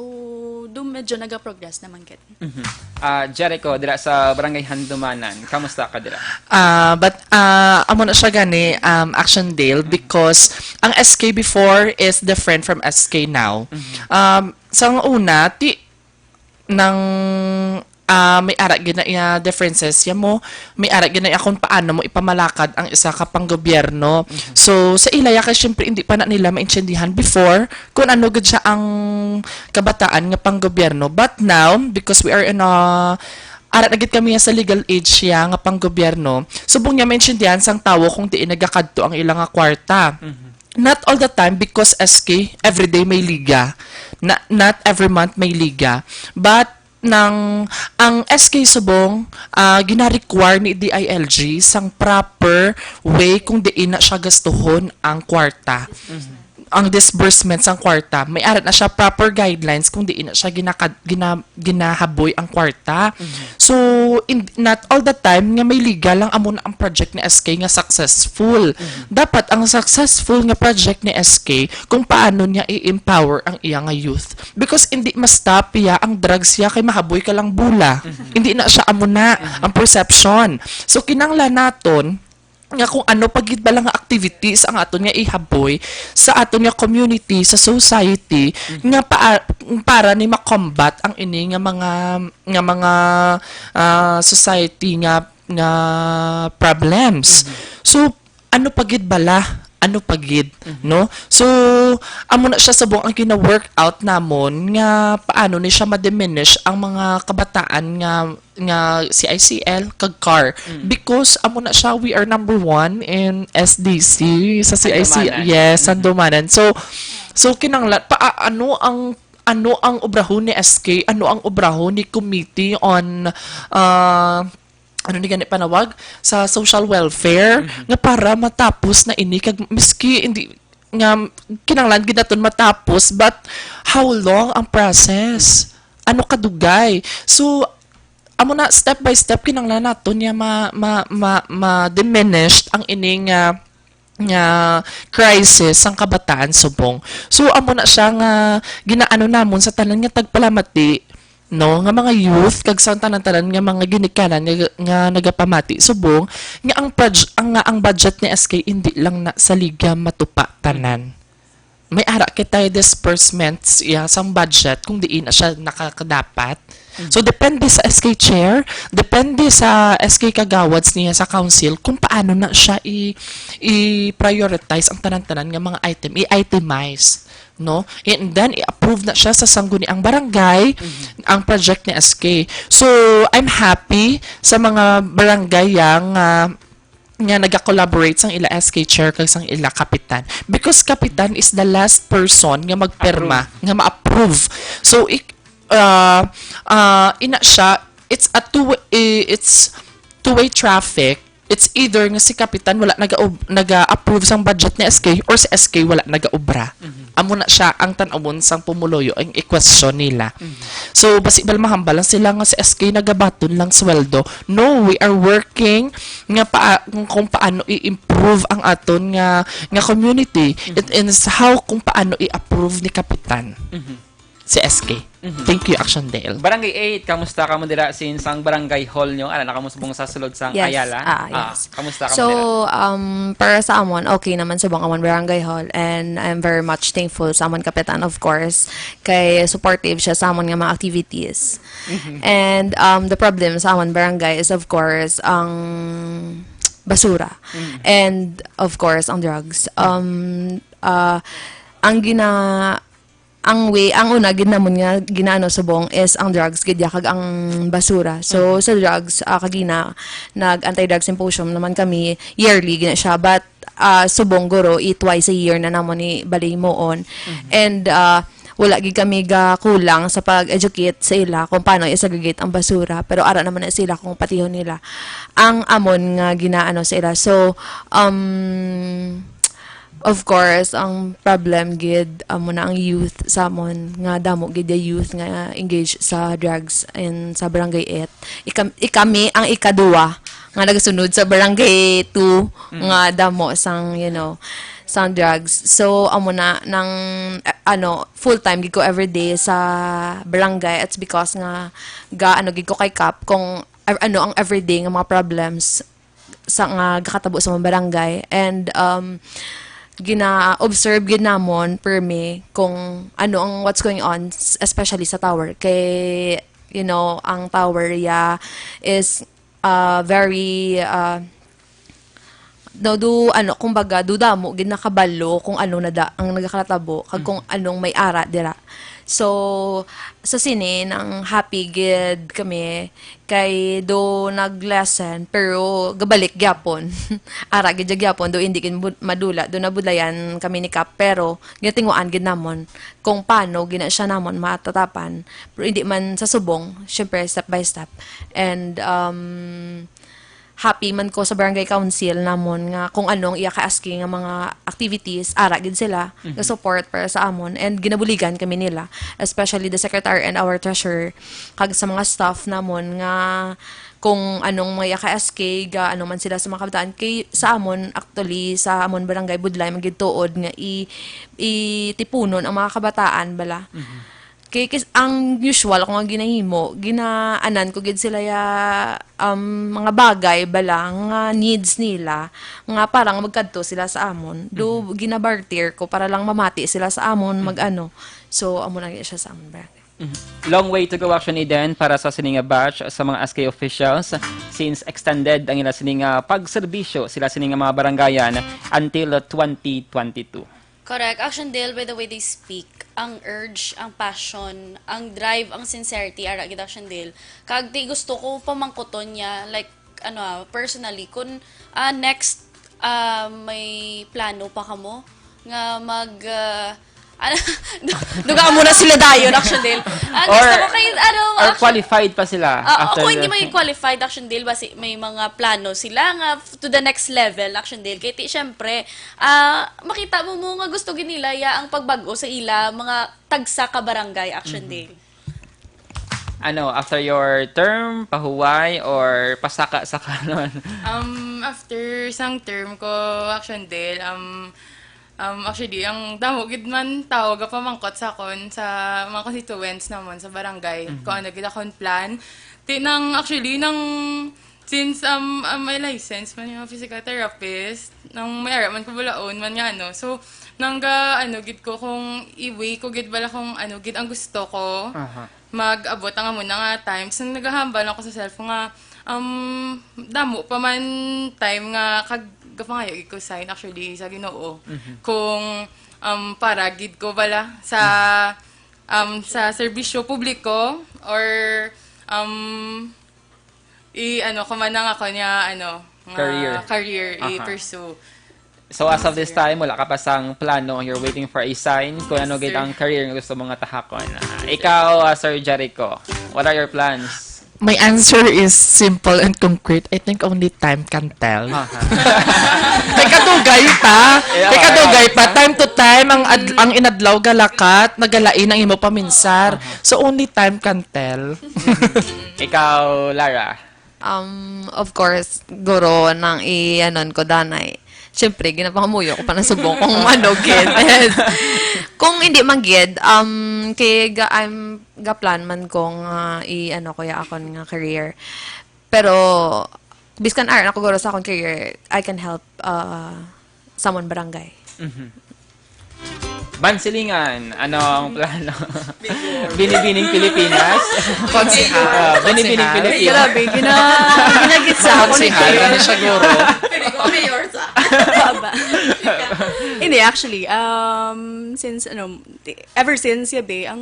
do medyo naga-progress naman gid. Mhm. Ah, Jericho, dira sa Barangay Handumanan, kamusta ka dira? Ah, but, ah, amo na siya gani, um, Action Dale, Mhm. because ang S K before is different from S K now. Mhm. Um, sa una, ti-, nang Ah, may ara gid na iya differences ya mo, may ara gid na iya kung paano mo ipamalakad ang isa ka panggobyerno. So, sa ila ya, kay syempre, hindi pa na nila maintindihan before kung ano gid siya ang kabataan nga panggobyerno. But now, because we are in a, ara na gid kami sa legal age siya nga panggobyerno, subong niya maintindihan sang tawo kung diin nagakadto ang ila nga kwarta. Not all the time, because S K, everyday may liga. Na, not every month may liga. But nang ang S K subong, ah, gina-require ni D I L G sang proper way kung diin na siya gastuhon ang kwarta. Ang disbursement sang kwarta, may ara na siya proper guidelines kung diin na siya ginakad-, gina-, ginahaboy ang kwarta. So, in, not all the time nga may liga lang amo na ang project ni S K nga successful. Dapat ang successful nga project ni S K kung paano niya i-empower ang iya nga youth. Because hindi ma-stop ya ang drugs ya kay mahaboy ka lang bula. Hindi na siya amo na ang perception. So, kinanglan naton nga kung ano pa gid bala nga activities ang aton nga ihaboy sa aton nga community, sa society, nga pa-, para ni ma-combat ang ini nga mga, nga mga, ah, society nga, nga problems. So, ano pa gid bala? Ano pa gid, no? So, amo na siya subong ang gina-work out namon nga paano ni siya ma-diminish ang mga kabataan nga, nga C I C L kag car. Because amo na siya, we are number one in S D C sa C I C. Sandomanan. Yes, Sandomanan. So, so kinanglan pa, ano ang, ano ang obrahon ni S K? Ano ang obrahon ni Committee on, ah, ano ni gani panawag, sa social welfare, nga para matapos na ini, kag miski hindi nga kinanglan gid naton matapos, but how long ang process? Ano kadugay? So, amo na, step by step, kinanglan naton niya ma, ma, ma, ma-diminished ang ining, ah, nga crisis sang kabataan subong. So, amo na siya nga ginaano namon sa tanan nga tagpalamati, no, nga mga youth kag sa tanan-tanan nga mga ginikanan nga, nga nagapamati subong nga ang proj-, ang, nga ang budget ni S K hindi lang na sa liga matupa tanan. May ara kitay disbursements ya sang budget kung diin na siya nakakadapat. So, depende sa S K chair, depende sa S K kagawads niya sa council kung paano na siya i-, i-prioritize ang tanan-tanan nga mga item, i-itemize, no? And then, i-approve na siya sa sangguniang barangay ang project ni S K. So, I'm happy sa mga barangay yang, ah, nga naga-collaborate sang ila S K chair kag sang ila kapitan. Because kapitan is the last person nga magpirma, nga ma-approve. So, ik-, ah, ah, ina siya, it's a two, eh, it's two-way traffic. It's either nga si kapitan wala naga-, naga-approve sang budget ni S K or si S K wala nagaobra. Amo na siya ang tan-awon sang pumuluyo, ang i-question nila. So, basi bal mahambal lang sila nga si S K nagabaton lang sweldo. No, we are working nga pa, kung, kung paano i-improve ang aton nga, nga community. It is how kung paano i-approve ni kapitan si S K. Thank you, Action Dale. Barangay eight, kamusta kamo dira since ang barangay hall nyo? Ano na kamo subong sa sulod sang Yes. Ayala? Ah, Ah, yes. Kamusta kamo So, dira? um, para sa amon, okay naman subong amon barangay hall, and I'm very much thankful sa amon kapitan, of course, kay supportive siya sa amon nga mga activities. And, um, the problem sa amon barangay is, of course, ang basura. And, of course, ang drugs. Um, ah, ang gina-, ang way, ang una gid namon nga ginaano subong is ang drugs gid ya kag ang basura. So, sa drugs, ah, kagina, nag-anti-drug symposium naman kami, yearly gina siya, but, ah, subong guro, i twice a year na namon ni bali himuon. And, ah, wala gid kami gakulang sa pag-educate sa ila kung paano i-segregate ang basura, pero ara naman na sila kung patihon nila ang amon nga ginaano sa ila. So, um, Of course, ang problem gid amo na ang youth sa amon, nga damo gid ya youth nga engage sa drugs and sa barangay eight. Ikam-, ikami ang ikaduwa nga nagasunod sa barangay two nga damo sang, you know, sang drugs. So, amo na nang, eh, ano, full time gid ko everyday sa barangay. It's because nga ga, ano gid ko kay Kap kung, eh, ano ang everyday nga mga problems sa nga gakatabo sa mga barangay. And, um, gina-observe gid namon permi kung ano ang what's going on, s-, especially sa tower. Kay You know, ang tower, yeah, is, uh, very, uh, no, do, ano, kumbaga, do damo gid nakabalo kung ano na da, ang nagakalatabo, kag kung anong may ara dira. So, sa sini, nang happy gid kami, kay do nag-lessen, pero gabalik gyapon. Ara gid siya gyapon, do hindi gid mud-, madula, do nabudlayan kami ni Kap, pero ginatinguan gid namon kung paano gina siya namon matatapan, pero hindi man sa subong, syempre step by step. And, um, happy man ko sa barangay council namon nga kung anong iya ka-asking nga mga activities, ara gid sila, nga support para sa amon, and ginabuligan kami nila, especially the secretary and our treasurer, kag sa mga staff namon nga kung anong mga iya ka-asking, ga ano man sila sa mga kabataan. Kay sa amon, actually, sa amon barangay, budlay man gid tuod nga i-, itipunon ang mga kabataan bala. Kay, kis-, ang usual ko nga ginahimo, ginaanan ko gid sila ya, um, mga bagay bala nga needs nila, nga para nga magkadto sila sa amon. Do, ginabarter ko para lang mamati sila sa amon, mag-ano. So, amo na siya sa amon barangay. Long way to go, actually, din para sa sini nga batch sa mga S K officials, since extended ang ila sini nga pagserbisyo sila sini nga mga barangayan until twenty twenty-two. Correct. Action Dale, by the way they speak, ang urge, ang passion, ang drive, ang sincerity, ara gid Action Dale. Kag di gusto ko pamangkuton niya, like, ano, ah, personally, kung, ah, next, ah, may plano pa kamo nga mag, ah, ano, du- dugaan mo na sila dayon, Action Dale. Ah, gusto Or- ko kay, ano, Or Action- qualified pa sila Ah, after kung hindi the- maging qualified, Action Dale, basi may mga plano sila nga f- to the next level, Action Dale. Kaya ti, syempre, ah, makita mo mo nga gusto gid nila ya ang pagbago sa ila mga tagsa ka barangay, Action Dale. Ano, after your term, pahuway, or pasaka-saka naman? Um, after sang term ko, Action Dale, um, um, actually, ang damo gid man tao gapamangkot sa akon sa mga constituents namon sa barangay kung ano gid akon plan. Ti nang, actually, nang since, um, um, may license man yung physical therapist, nang may ara man ko balaon man nga ano. So, nang ga, ano gid ko, kung i-weigh ko gid bala kung ano gid ang gusto ko, Aha. mag-abot ang amo na nga time. So, nagahambal ako sa self ko nga, um, damo pa man time nga kag gapangayo gid ko sign actually sa Ginoo. Kung, um, para gid ko bala sa, um, sa serbisyo publiko or, um, i, ano, ko man ang ako niya, ano, nga Career. career Aha. i-pursue. So as of this time, wala ka pa sang plano, you're waiting for a sign kung ano gid ang career nga gusto mo nga tahakon. Ah, ikaw, ah, Sir Jericho, what are your plans? My answer is simple and concrete. I think only time can tell. Aha. Kay kadugay pa. Yeah, Kay kadugay alright. pa. Time to time, ang, ad- ang inadlaw galakat, nagalain ang imo paminsar. So only time can tell. Ikaw, Lara. Um, of course, guro nang i-anon ko danay. Siyempre, ginapangamuyo ko pa ng subong kung ano gid. Kung hindi man gid, um, kay ga, I'm, ga-plan man kung uh, i-ano ko ya akon nga career. Pero, biskan ara na ko guro sa akong career, I can help uh, someone barangay. Bansilingan, ano ang plano? Binibining Pilipinas? Konsehal. Ah, Binibining Konsehal. Pilipinas. Grabe, gina ginagit sa ako ni Konsehal, ano siya, guro? Baba. Hindi, actually, um, since, ano, ever since, yabi, ang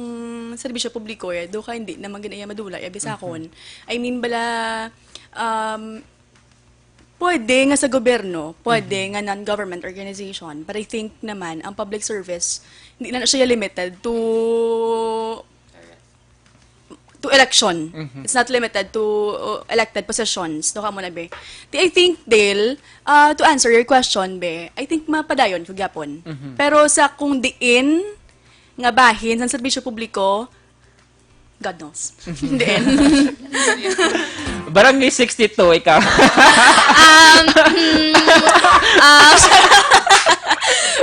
serbisyo publiko, ya, do ka hindi naman ginaya madula, yabi sa akon. I mean, bala, um, pwede nga sa gobyerno, pwede nga non-government organization, but I think naman, ang public service, hindi na siya limited to to election. It's not limited to uh, elected positions. Do ka mo na, be. Ti, I think, Dale, uh, to answer your question, be, I think mapadayon ko gyapon. Pero sa kung diin nga bahin sa serbisyo publiko, God knows. Diin. Barangay sixty-two, ikaw. Um, hmm, ah,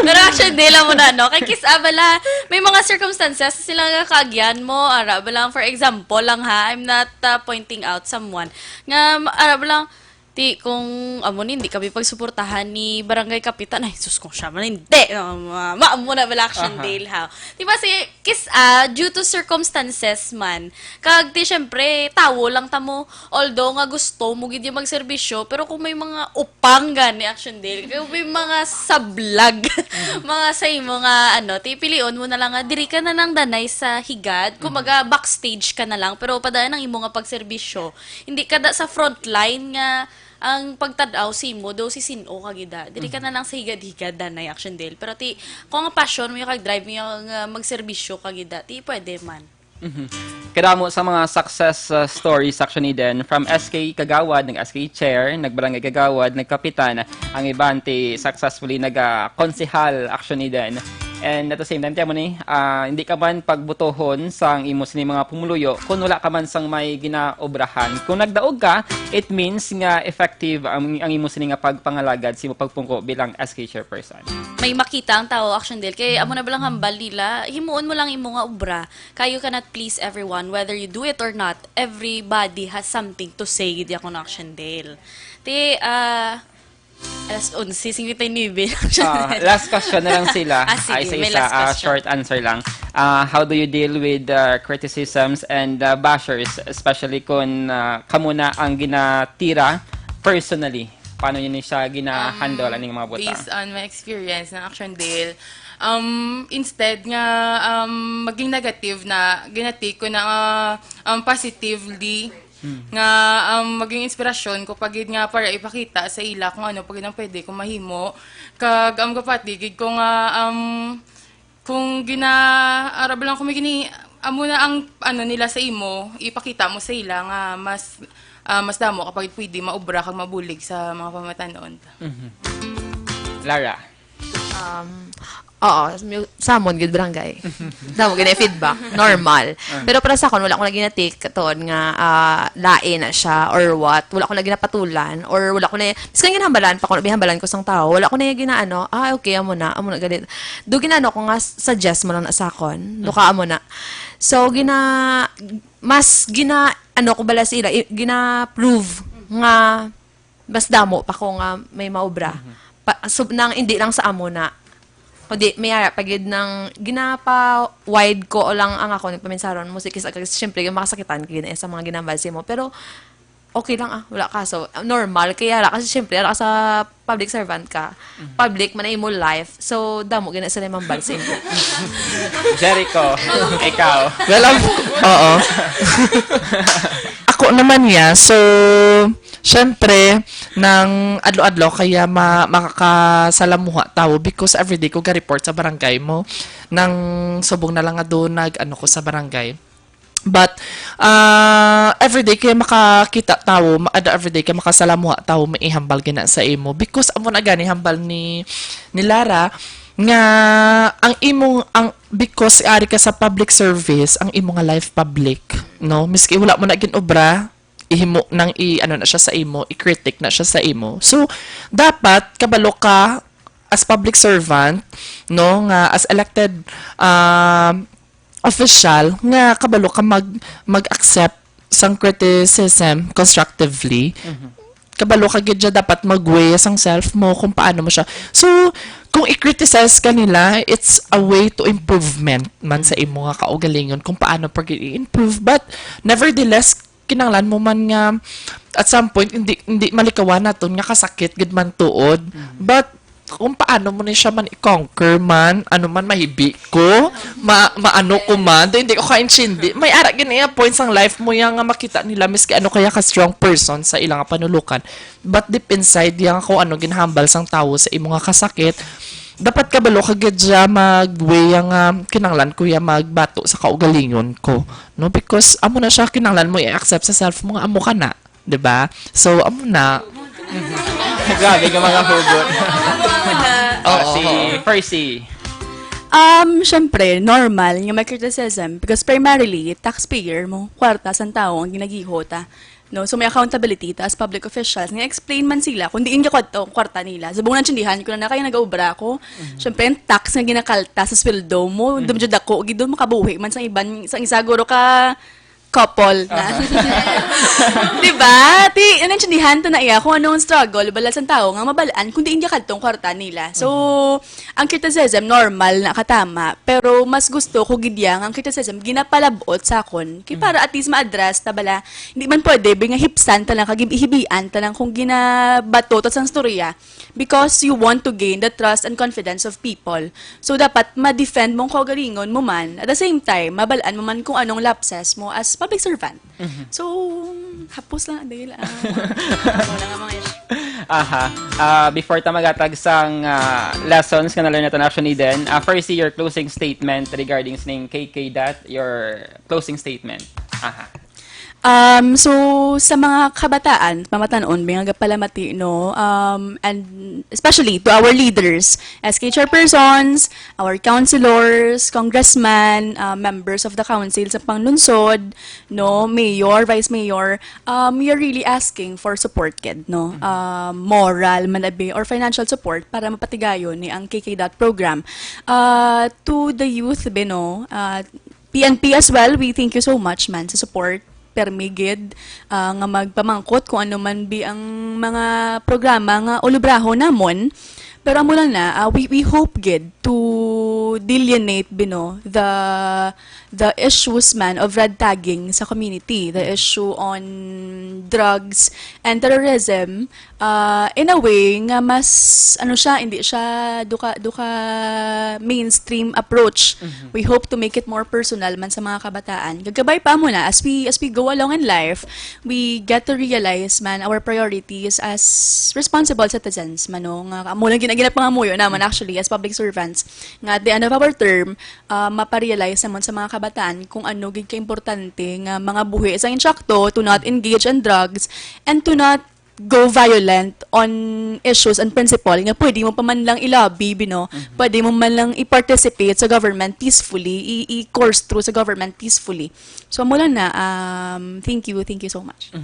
pero actually, di lang mo na, no? Kay kis-, ah, bala, may mga circumstances sila nga kaagyan mo, ara, bala, for example lang ha, I'm not uh, pointing out someone, nga, ara, bala, Ti, kung amo ni, hindi kami pagsuportahan ni Barangay Kapitan, ay, sus, kung siya man, hindi. No, ma, ma, amo na bala, Action Aha. Dale, ha? Di ba, si, kis, ah, due to circumstances man, kag, ti, syempre, tawo lang ta mo, although nga gusto mo gid yung magserbisyo, pero kung may mga upang gani, Action Dale, kung may mga sablag, mga sa imo nga, ano, ti, pilion mo na lang nga, diri ka na lang danay sa higad, kumbaga, backstage ka na lang, pero padayon ang imo nga pagserbisyo, hindi ka da sa frontline nga ang pagtad-aw sa imo, daw si sin-o ka gid da. Diri ka Mhm. na lang sa higad-higad, danay, Action Dale. Pero ti, kung ang passion mo yung kag drive mo yung, uh, magserbisyo ka gid da, ti pwede man. Mhm. Kadamo sa mga success, uh, stories, Action Eden, from S K Kagawad, nag-S K chair, nag-barangay kagawad, nagkapitan, ang iban ti successfully nag-konsehal, Action Eden. And at the same time, tiyan mo ni, ah, hindi ka man pagbutohon sang imo sini mga pumuluyo kung wala ka man sang may ginaobrahan. Kung nagdaog ka, it means nga effective ang, ang imo sini nga pagpangalagad sa imo pagpungko bilang S K chairperson. May makita ang tao, Action Dale. Kay amo na ba lang hambal nila, himuon mo lang imo nga obra. Kay you cannot please everyone, whether you do it or not. Everybody has something to say, gid ako na, Action Dale. Ti, ah, alas onse singkwenta y nuebe. Ah, last question na lang sila. Ah, sige, Ay, isa-isa, may last ah, question. Short answer lang. Ah, how do you deal with, ah, criticisms and, ah, bashers, especially kung, ah, kamo na ang ginatira personally? Paano niyo ni siya gina-handle Um, aning mga butang? Based on my experience ng Action Dale, um, instead nga, um, maging negative na, ginatake ko na, ah, um, positively. Hmm. Nga, um, maging inspirasyon ko pa gid nga para ipakita sa ila kung ano pa gid ang pwede ko mahimo. Kag, um, gapatigid ko nga, um, kung gina-, ara ba lang kung may gini-, amo na ang, ano, nila sa imo, ipakita mo sa ila nga mas, ah, mas damo ka pa gid pwede maobra kag mabulig sa mga pamatanon. Mhm. Lara? Um, oo, mu-, samon gid barangay. Samon gid feedback, normal. Ah. Pero para sa akon, wala ko na ginatik tuod nga, ah, lain na siya or what. Wala ko na ginapatulan or wala ko na, miskan ginhambalan pa ko, bihambalan ko sang tao, wala ko na ginaano, "Ah, okay, amo na, amo na gani." Do ginano ko nga, suggest mo lang na sa akon. Do ka, Mhm. amo na. So, gina-, mas gina-, ano ko bala sila, i-, gina-prove nga mas damo pa ko nga may maobra. Mhm. Pa, sub-, nang, hindi lang sa amo na. Kundi, may ara pa gid nang ginapa-wide ko o lang ang ako, nagpaminsaron mo, sige, sa, syempre, yung makasakitan ka gid sa mga ginambal sa imo. Pero, okay lang, ah, wala ka. So, normal, kaya ara, kasi syempre, ara ka sa public servant ka. Mhm. Public man ang imo life. So, damo gina sila mambal sa imo. Jericho, ikaw. Well, of, oo. Ako naman niya, so, syempre, nang adlaw-adlaw kaya ma-, makakasalamuha tawo because everyday ko ga-report sa barangay mo. Nang subong na lang nga doon nag-ano ko sa barangay. But, ah, everyday kay makakita tawo, ma-, ada everyday kay makasalamuha tawo, may ihambal gina sa imo. Because amo na gani hambal ni, ni Lara, nga ang imong, ang, because ari ka sa public service, ang imo nga life public, no? Miski wala mo na ginobra, ihimo nang i-, ano na siya sa imo, i-critic na siya sa imo. So, dapat kabalo ka as public servant, no, nga as elected, um, official nga kabalo ka mag, mag-accept sang criticism constructively. Mhm. Kabalo ka gid siya dapat mag-weigh sang self mo kung paano mo siya. So, kung i-criticize ka nila, it's a way to improvement man sa imo nga kaugalingon kung paano pag i-improve. But nevertheless, kinahanglan mo man nga at some point hindi, hindi malikawan naton nga kasakit gid man tuod. Mhm. But kung paano mo ni siya man i-conquer man, ano man, mahibi ko, ma-, maano ko man, di, hindi ko kaintindi. May ara gid iya points ang life mo yang nga makita nila, miski ano kaya ka strong person sa ilang panulukan. But deep inside yang kung ano ginhambal sang tawo sa imo nga kasakit, dapat kabalo ka gid siya mag-weigh yang, ah, kinahanglan ko ya magbato sa kaugalingon ko, no? Because amo na siya, kinahanglan mo i-accept sa self mo nga amo ka na. Di ba? So, amo na. Grabe ka mga hugot. Oo, Oo. Si Percy. Um, syempre, normal nga may criticism because primarily, taxpayer mo, kwarta sang tao ang ginagiho ta. No? So, may accountability ta as public officials. Nga explain man sila kung diin ka kwarta, kwarta nila. Subong naintindihan ko na, na kaya nag-aobra ako. Mhm. Syempre, ang tax nga ginakalta sa sweldo mo, Mhm. Dumdyo dako, gid doon makabuhi man sa iban, sa isaguro ka couple na. Di ba? Ti, naintindihan ta na iya kung anong struggle bala sang tao nga mabalaan kung diin niya kadtong kwarta nila. So, ang criticism, normal na, katama, pero mas gusto ko gid iya nga ang criticism ginapalabot sa akon. Kay para at least ma-address ta bala, hindi man pwede, bi nga hipsan ta lang, kag hibian ta lang kung ginabato ta sang storya, because you want to gain the trust and confidence of people. So, dapat ma-defend mo ang kaugalingon mo man. At the same time, mabalaan mo man kung anong lapses mo as public servant. So, hapos lang, dahil, ah, wala nga mga issue. Aha. Ah, before ta maghatag sang ah, lessons nga na-learn natin, Action Eden, ah, first, your closing statement regarding sining K K dot, your closing statement. Aha. Um, so, sa mga kabataan, mamatanon, may nga palamati, no? Um, and especially to our leaders, S K chairpersons, our councilors, congressmen, uh, members of the council sa panglungsod, no? Mayor, vice mayor, um, you're really asking for support, kid, no? Um, moral, man abi, or financial support para mapatigayon ni ang K K dot program. Uh, to the youth, bi, no? Uh, P N P as well, we thank you so much man sa support. Permi gid, ah, nga magpamangkot kung ano man bi ang mga programa nga ulubrahon namon. Pero amo lang na, ah, we, we hope gid to delineate, bi, no, the, the issues man of red tagging sa community, the issue on drugs and terrorism, ah, in a way nga mas, ano siya, hindi siya duka, duka mainstream approach. We hope to make it more personal man sa mga kabataan. Gagabay pa mo na, as we, as we go along in life, we get to realize man our priorities as responsible citizens, man, no? Nga amo lang ginaginap pangamuyo naman, actually, as public servants, nga at the end of our term, ah, maparealize naman sa mga kabataan kung ano gid kaimportante nga mga buhi sa insakto, to not engage in drugs, and to not go violent on issues and principle nga pwede mo pa man lang i-lobby, bi, no? Pwede mo man lang i-participate sa government peacefully, i- i-course through sa government peacefully. So, amo lang na, um, thank you, thank you so much.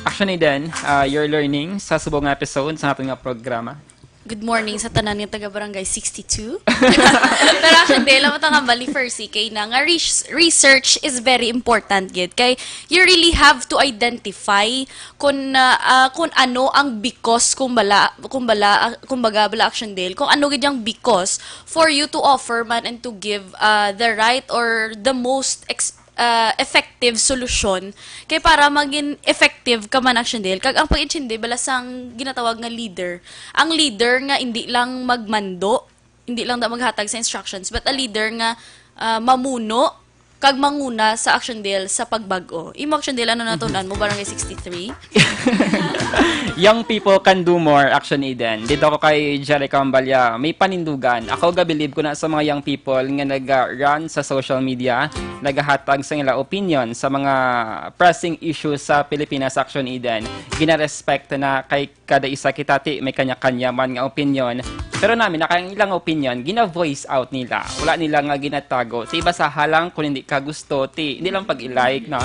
Action Eden, ah, your learning sa subong nga episode sa aton nga programa. Good morning sa tanan nga taga Barangay sixty-two. Pero actually, dili lang ta nga bali first, kay na nga res- research is very important gid. Kay you really have to identify kung, ah, ah, kung ano ang because kung bala, kung bala, ah, kung baga bala, Action Dale, kung ano gid yung because for you to offer man and to give, ah, the right or the most ex- ah, effective solusyon kay para maging effective ka man, Action Dale. Kag ang pag-intindi bala sang ginatawag nga leader, ang leader nga hindi lang magmando, hindi lang da maghatag sa instructions, but a leader nga, ah, mamuno kag manguna sa, Action Dale, sa pagbag-o. Imo, Action Dale, ano natun-an mo, Barangay sixty-three? Young people can do more, Action Eden. Dito ko kay Jerry Cambalia, may panindugan. Ako, gabilib ko na sa mga young people nga naga-run sa social media, nagahatag sa ila opinion sa mga pressing issues sa Pilipinas, Action Eden. Gina-respect na kay kada isa kita, ti, may kanya-kanya man nga opinion. Pero nami na kay ang ilang opinion, gina-voice out nila. Wala nila nga ginatago. Ti, basaha lang kung hindi ka gusto, ti, hindi lang pag-i-like, no?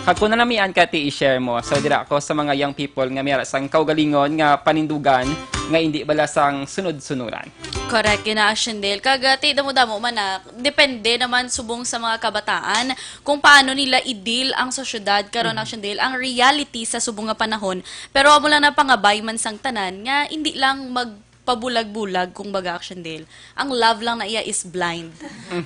Kag kung nanamian ka, ti, i-share mo. So, dira ako sa mga young people nga may ara sang kaugalingon nga panindugan nga hindi bala sang sunod-sunuran. Correct, yun na, Action Dale. Kag, ah, ti, damo-damo man na, depende naman subong sa mga kabataan kung paano nila i-deal ang sosyedad karon, Action Dale, ang reality sa subong nga panahon. Pero amo lang na pangabay man sang tanan nga hindi lang magpabulag-bulag, kung baga, Action Dale. Ang love lang na iya is blind.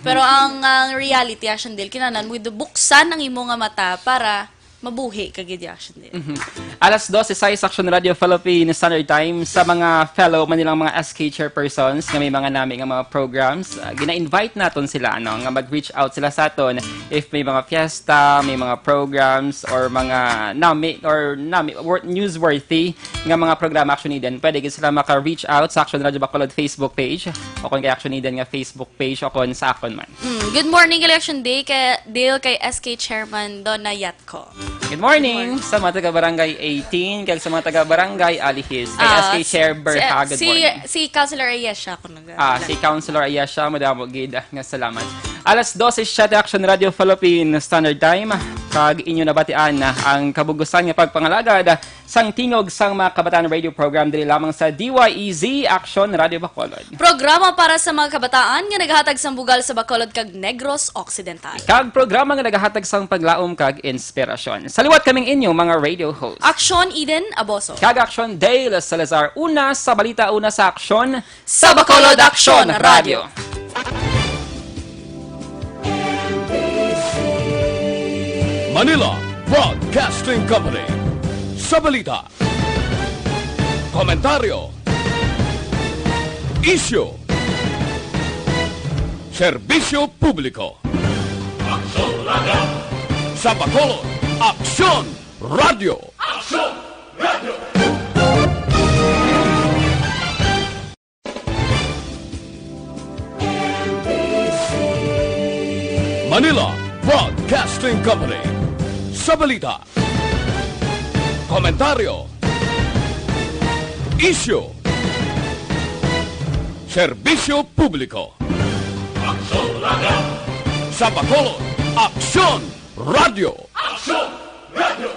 Pero ang, ang reality, Action Dale, kinahanglan mo buksan ang imo nga mata para mabuhi ka gid, Action Dale. Alas dose sais, Action Radio Philippine Standard Time. Sa mga fellow man nilang mga S K chairpersons nga may mga nami nga mga programs, ah, gina-invite naton sila, ano, nga mag-reach out sila sa aton if may mga fiesta, may mga programs, or mga nami, or nami, wor- newsworthy nga mga programa, Action Eden. Pwede gid sila maka-reach out sa Action Radio Bacolod Facebook page, o kung kay Action Eden nga Facebook page, o kung sa akon man. Mm, good morning, Election Day, kay Dale, kay S K Chairman Donna Yatco. Good morning sa mga taga Barangay eighteen, kag sa mga taga Barangay Alihis, kay Ah, S K Chair si- Berha. Good si, morning. Si Councilor Ayesha, kung nag- Ah, si Councilor Ayesha, madamo gid, ah, nga salamat. Alas dose siyete, Action Radio Philippine Standard Time. Kag inyo nabatian na ang kabug-usan nga pagpangalagad sang tingog sang mga kabataan radio program diri lamang sa D Y E Z Aksyon Radio Bacolod. Programa para sa mga kabataan nga naghatag sang bugal sa Bacolod kag Negros Occidental. Kag programa nga nagahatag sang paglaom kag inspirasyon. Sa liwat kaming inyo mga radio host. Aksyon Eden Aboso. Kag Aksyon Dale Salazar. Una sa balita, una sa aksyon. Sa Bacolod Aksyon Radio. Manila Broadcasting Company. Sa balita, komentaryo, isyu, serbisyo publiko. Aksyon Radio. Sa Bacolod, Aksyon Radio. Aksyon Radio. Manila Broadcasting Company. Sa balita, komentaryo, isyu, serbisyo publiko. Aksyon Radio. Sa Bacolod, Aksyon Radio. Aksyon Radio.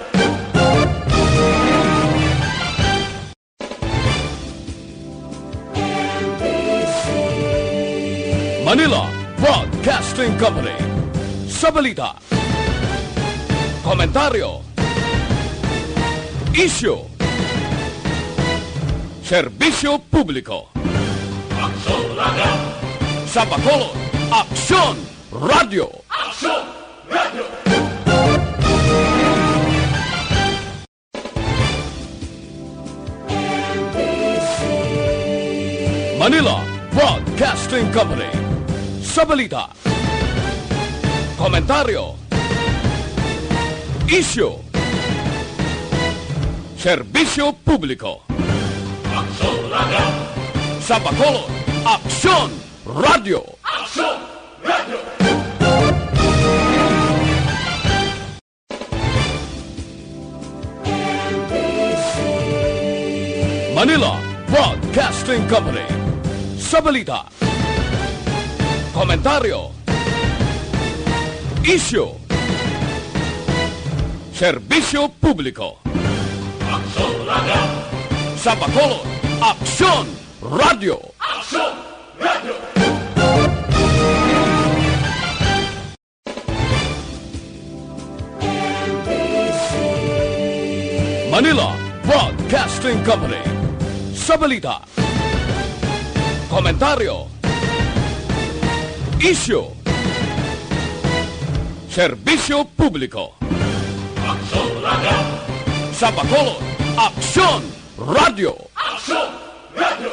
Manila Broadcasting Company. Sa balita, komentaryo, isyu, serbisyo publiko. Aksyon Radio. Sa Bacolod, Aksyon Radio. Aksyon Radio. Manila Broadcasting Company. Sa balita, komentaryo, isyu, serbisyo publiko. Aksyon Radio. Sa Bacolod, Aksyon Radio. Aksyon Radio. Manila Broadcasting Company. Sa balita, komentaryo, isyu, serbisyo publiko. Aksyon Radio. Sa Bacolod, Aksyon Radio. Aksyon Radio. Manila Broadcasting Company. Sa balita, komentaryo, isyu, serbisyo publiko. Aksyon Radio. Sa Bacolod, Aksyon Radio. Aksyon Radio.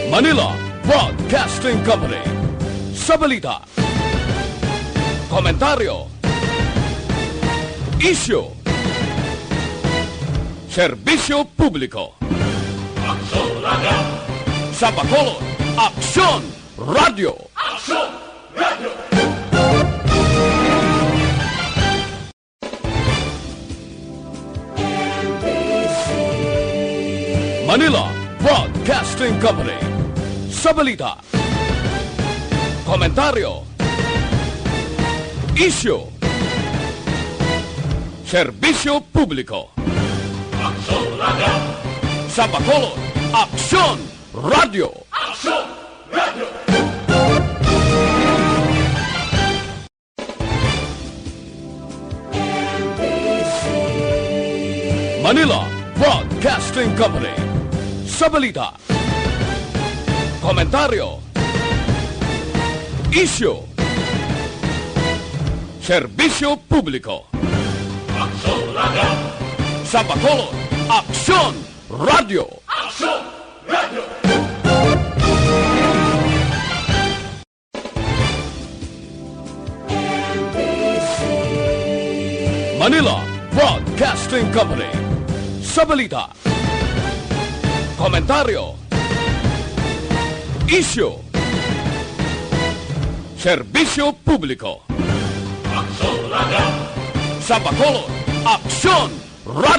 Manila Broadcasting Company. Sa balita, komentaryo, isyu, serbisyo publiko. Aksyon Radio. Sa Bacolod, Aksyon Radio. Aksyon Radio. Manila Broadcasting Company. Sa balita, komentaryo, isyu, serbisyo publiko. Aksyon Radio. Sa Bacolod, Aksyon Radio. Aksyon Radio. Manila Broadcasting Company. Sa balita, komentaryo, isyu, serbisyo publiko. Aksyon Radio. Sa Bacolod, Aksyon Radio. Aksyon Radio. Manila Broadcasting Company. Sa balita, komentaryo, isyu, serbisyo publiko. Aksyon Radio. Sa Bacolod, Aksyon Radio.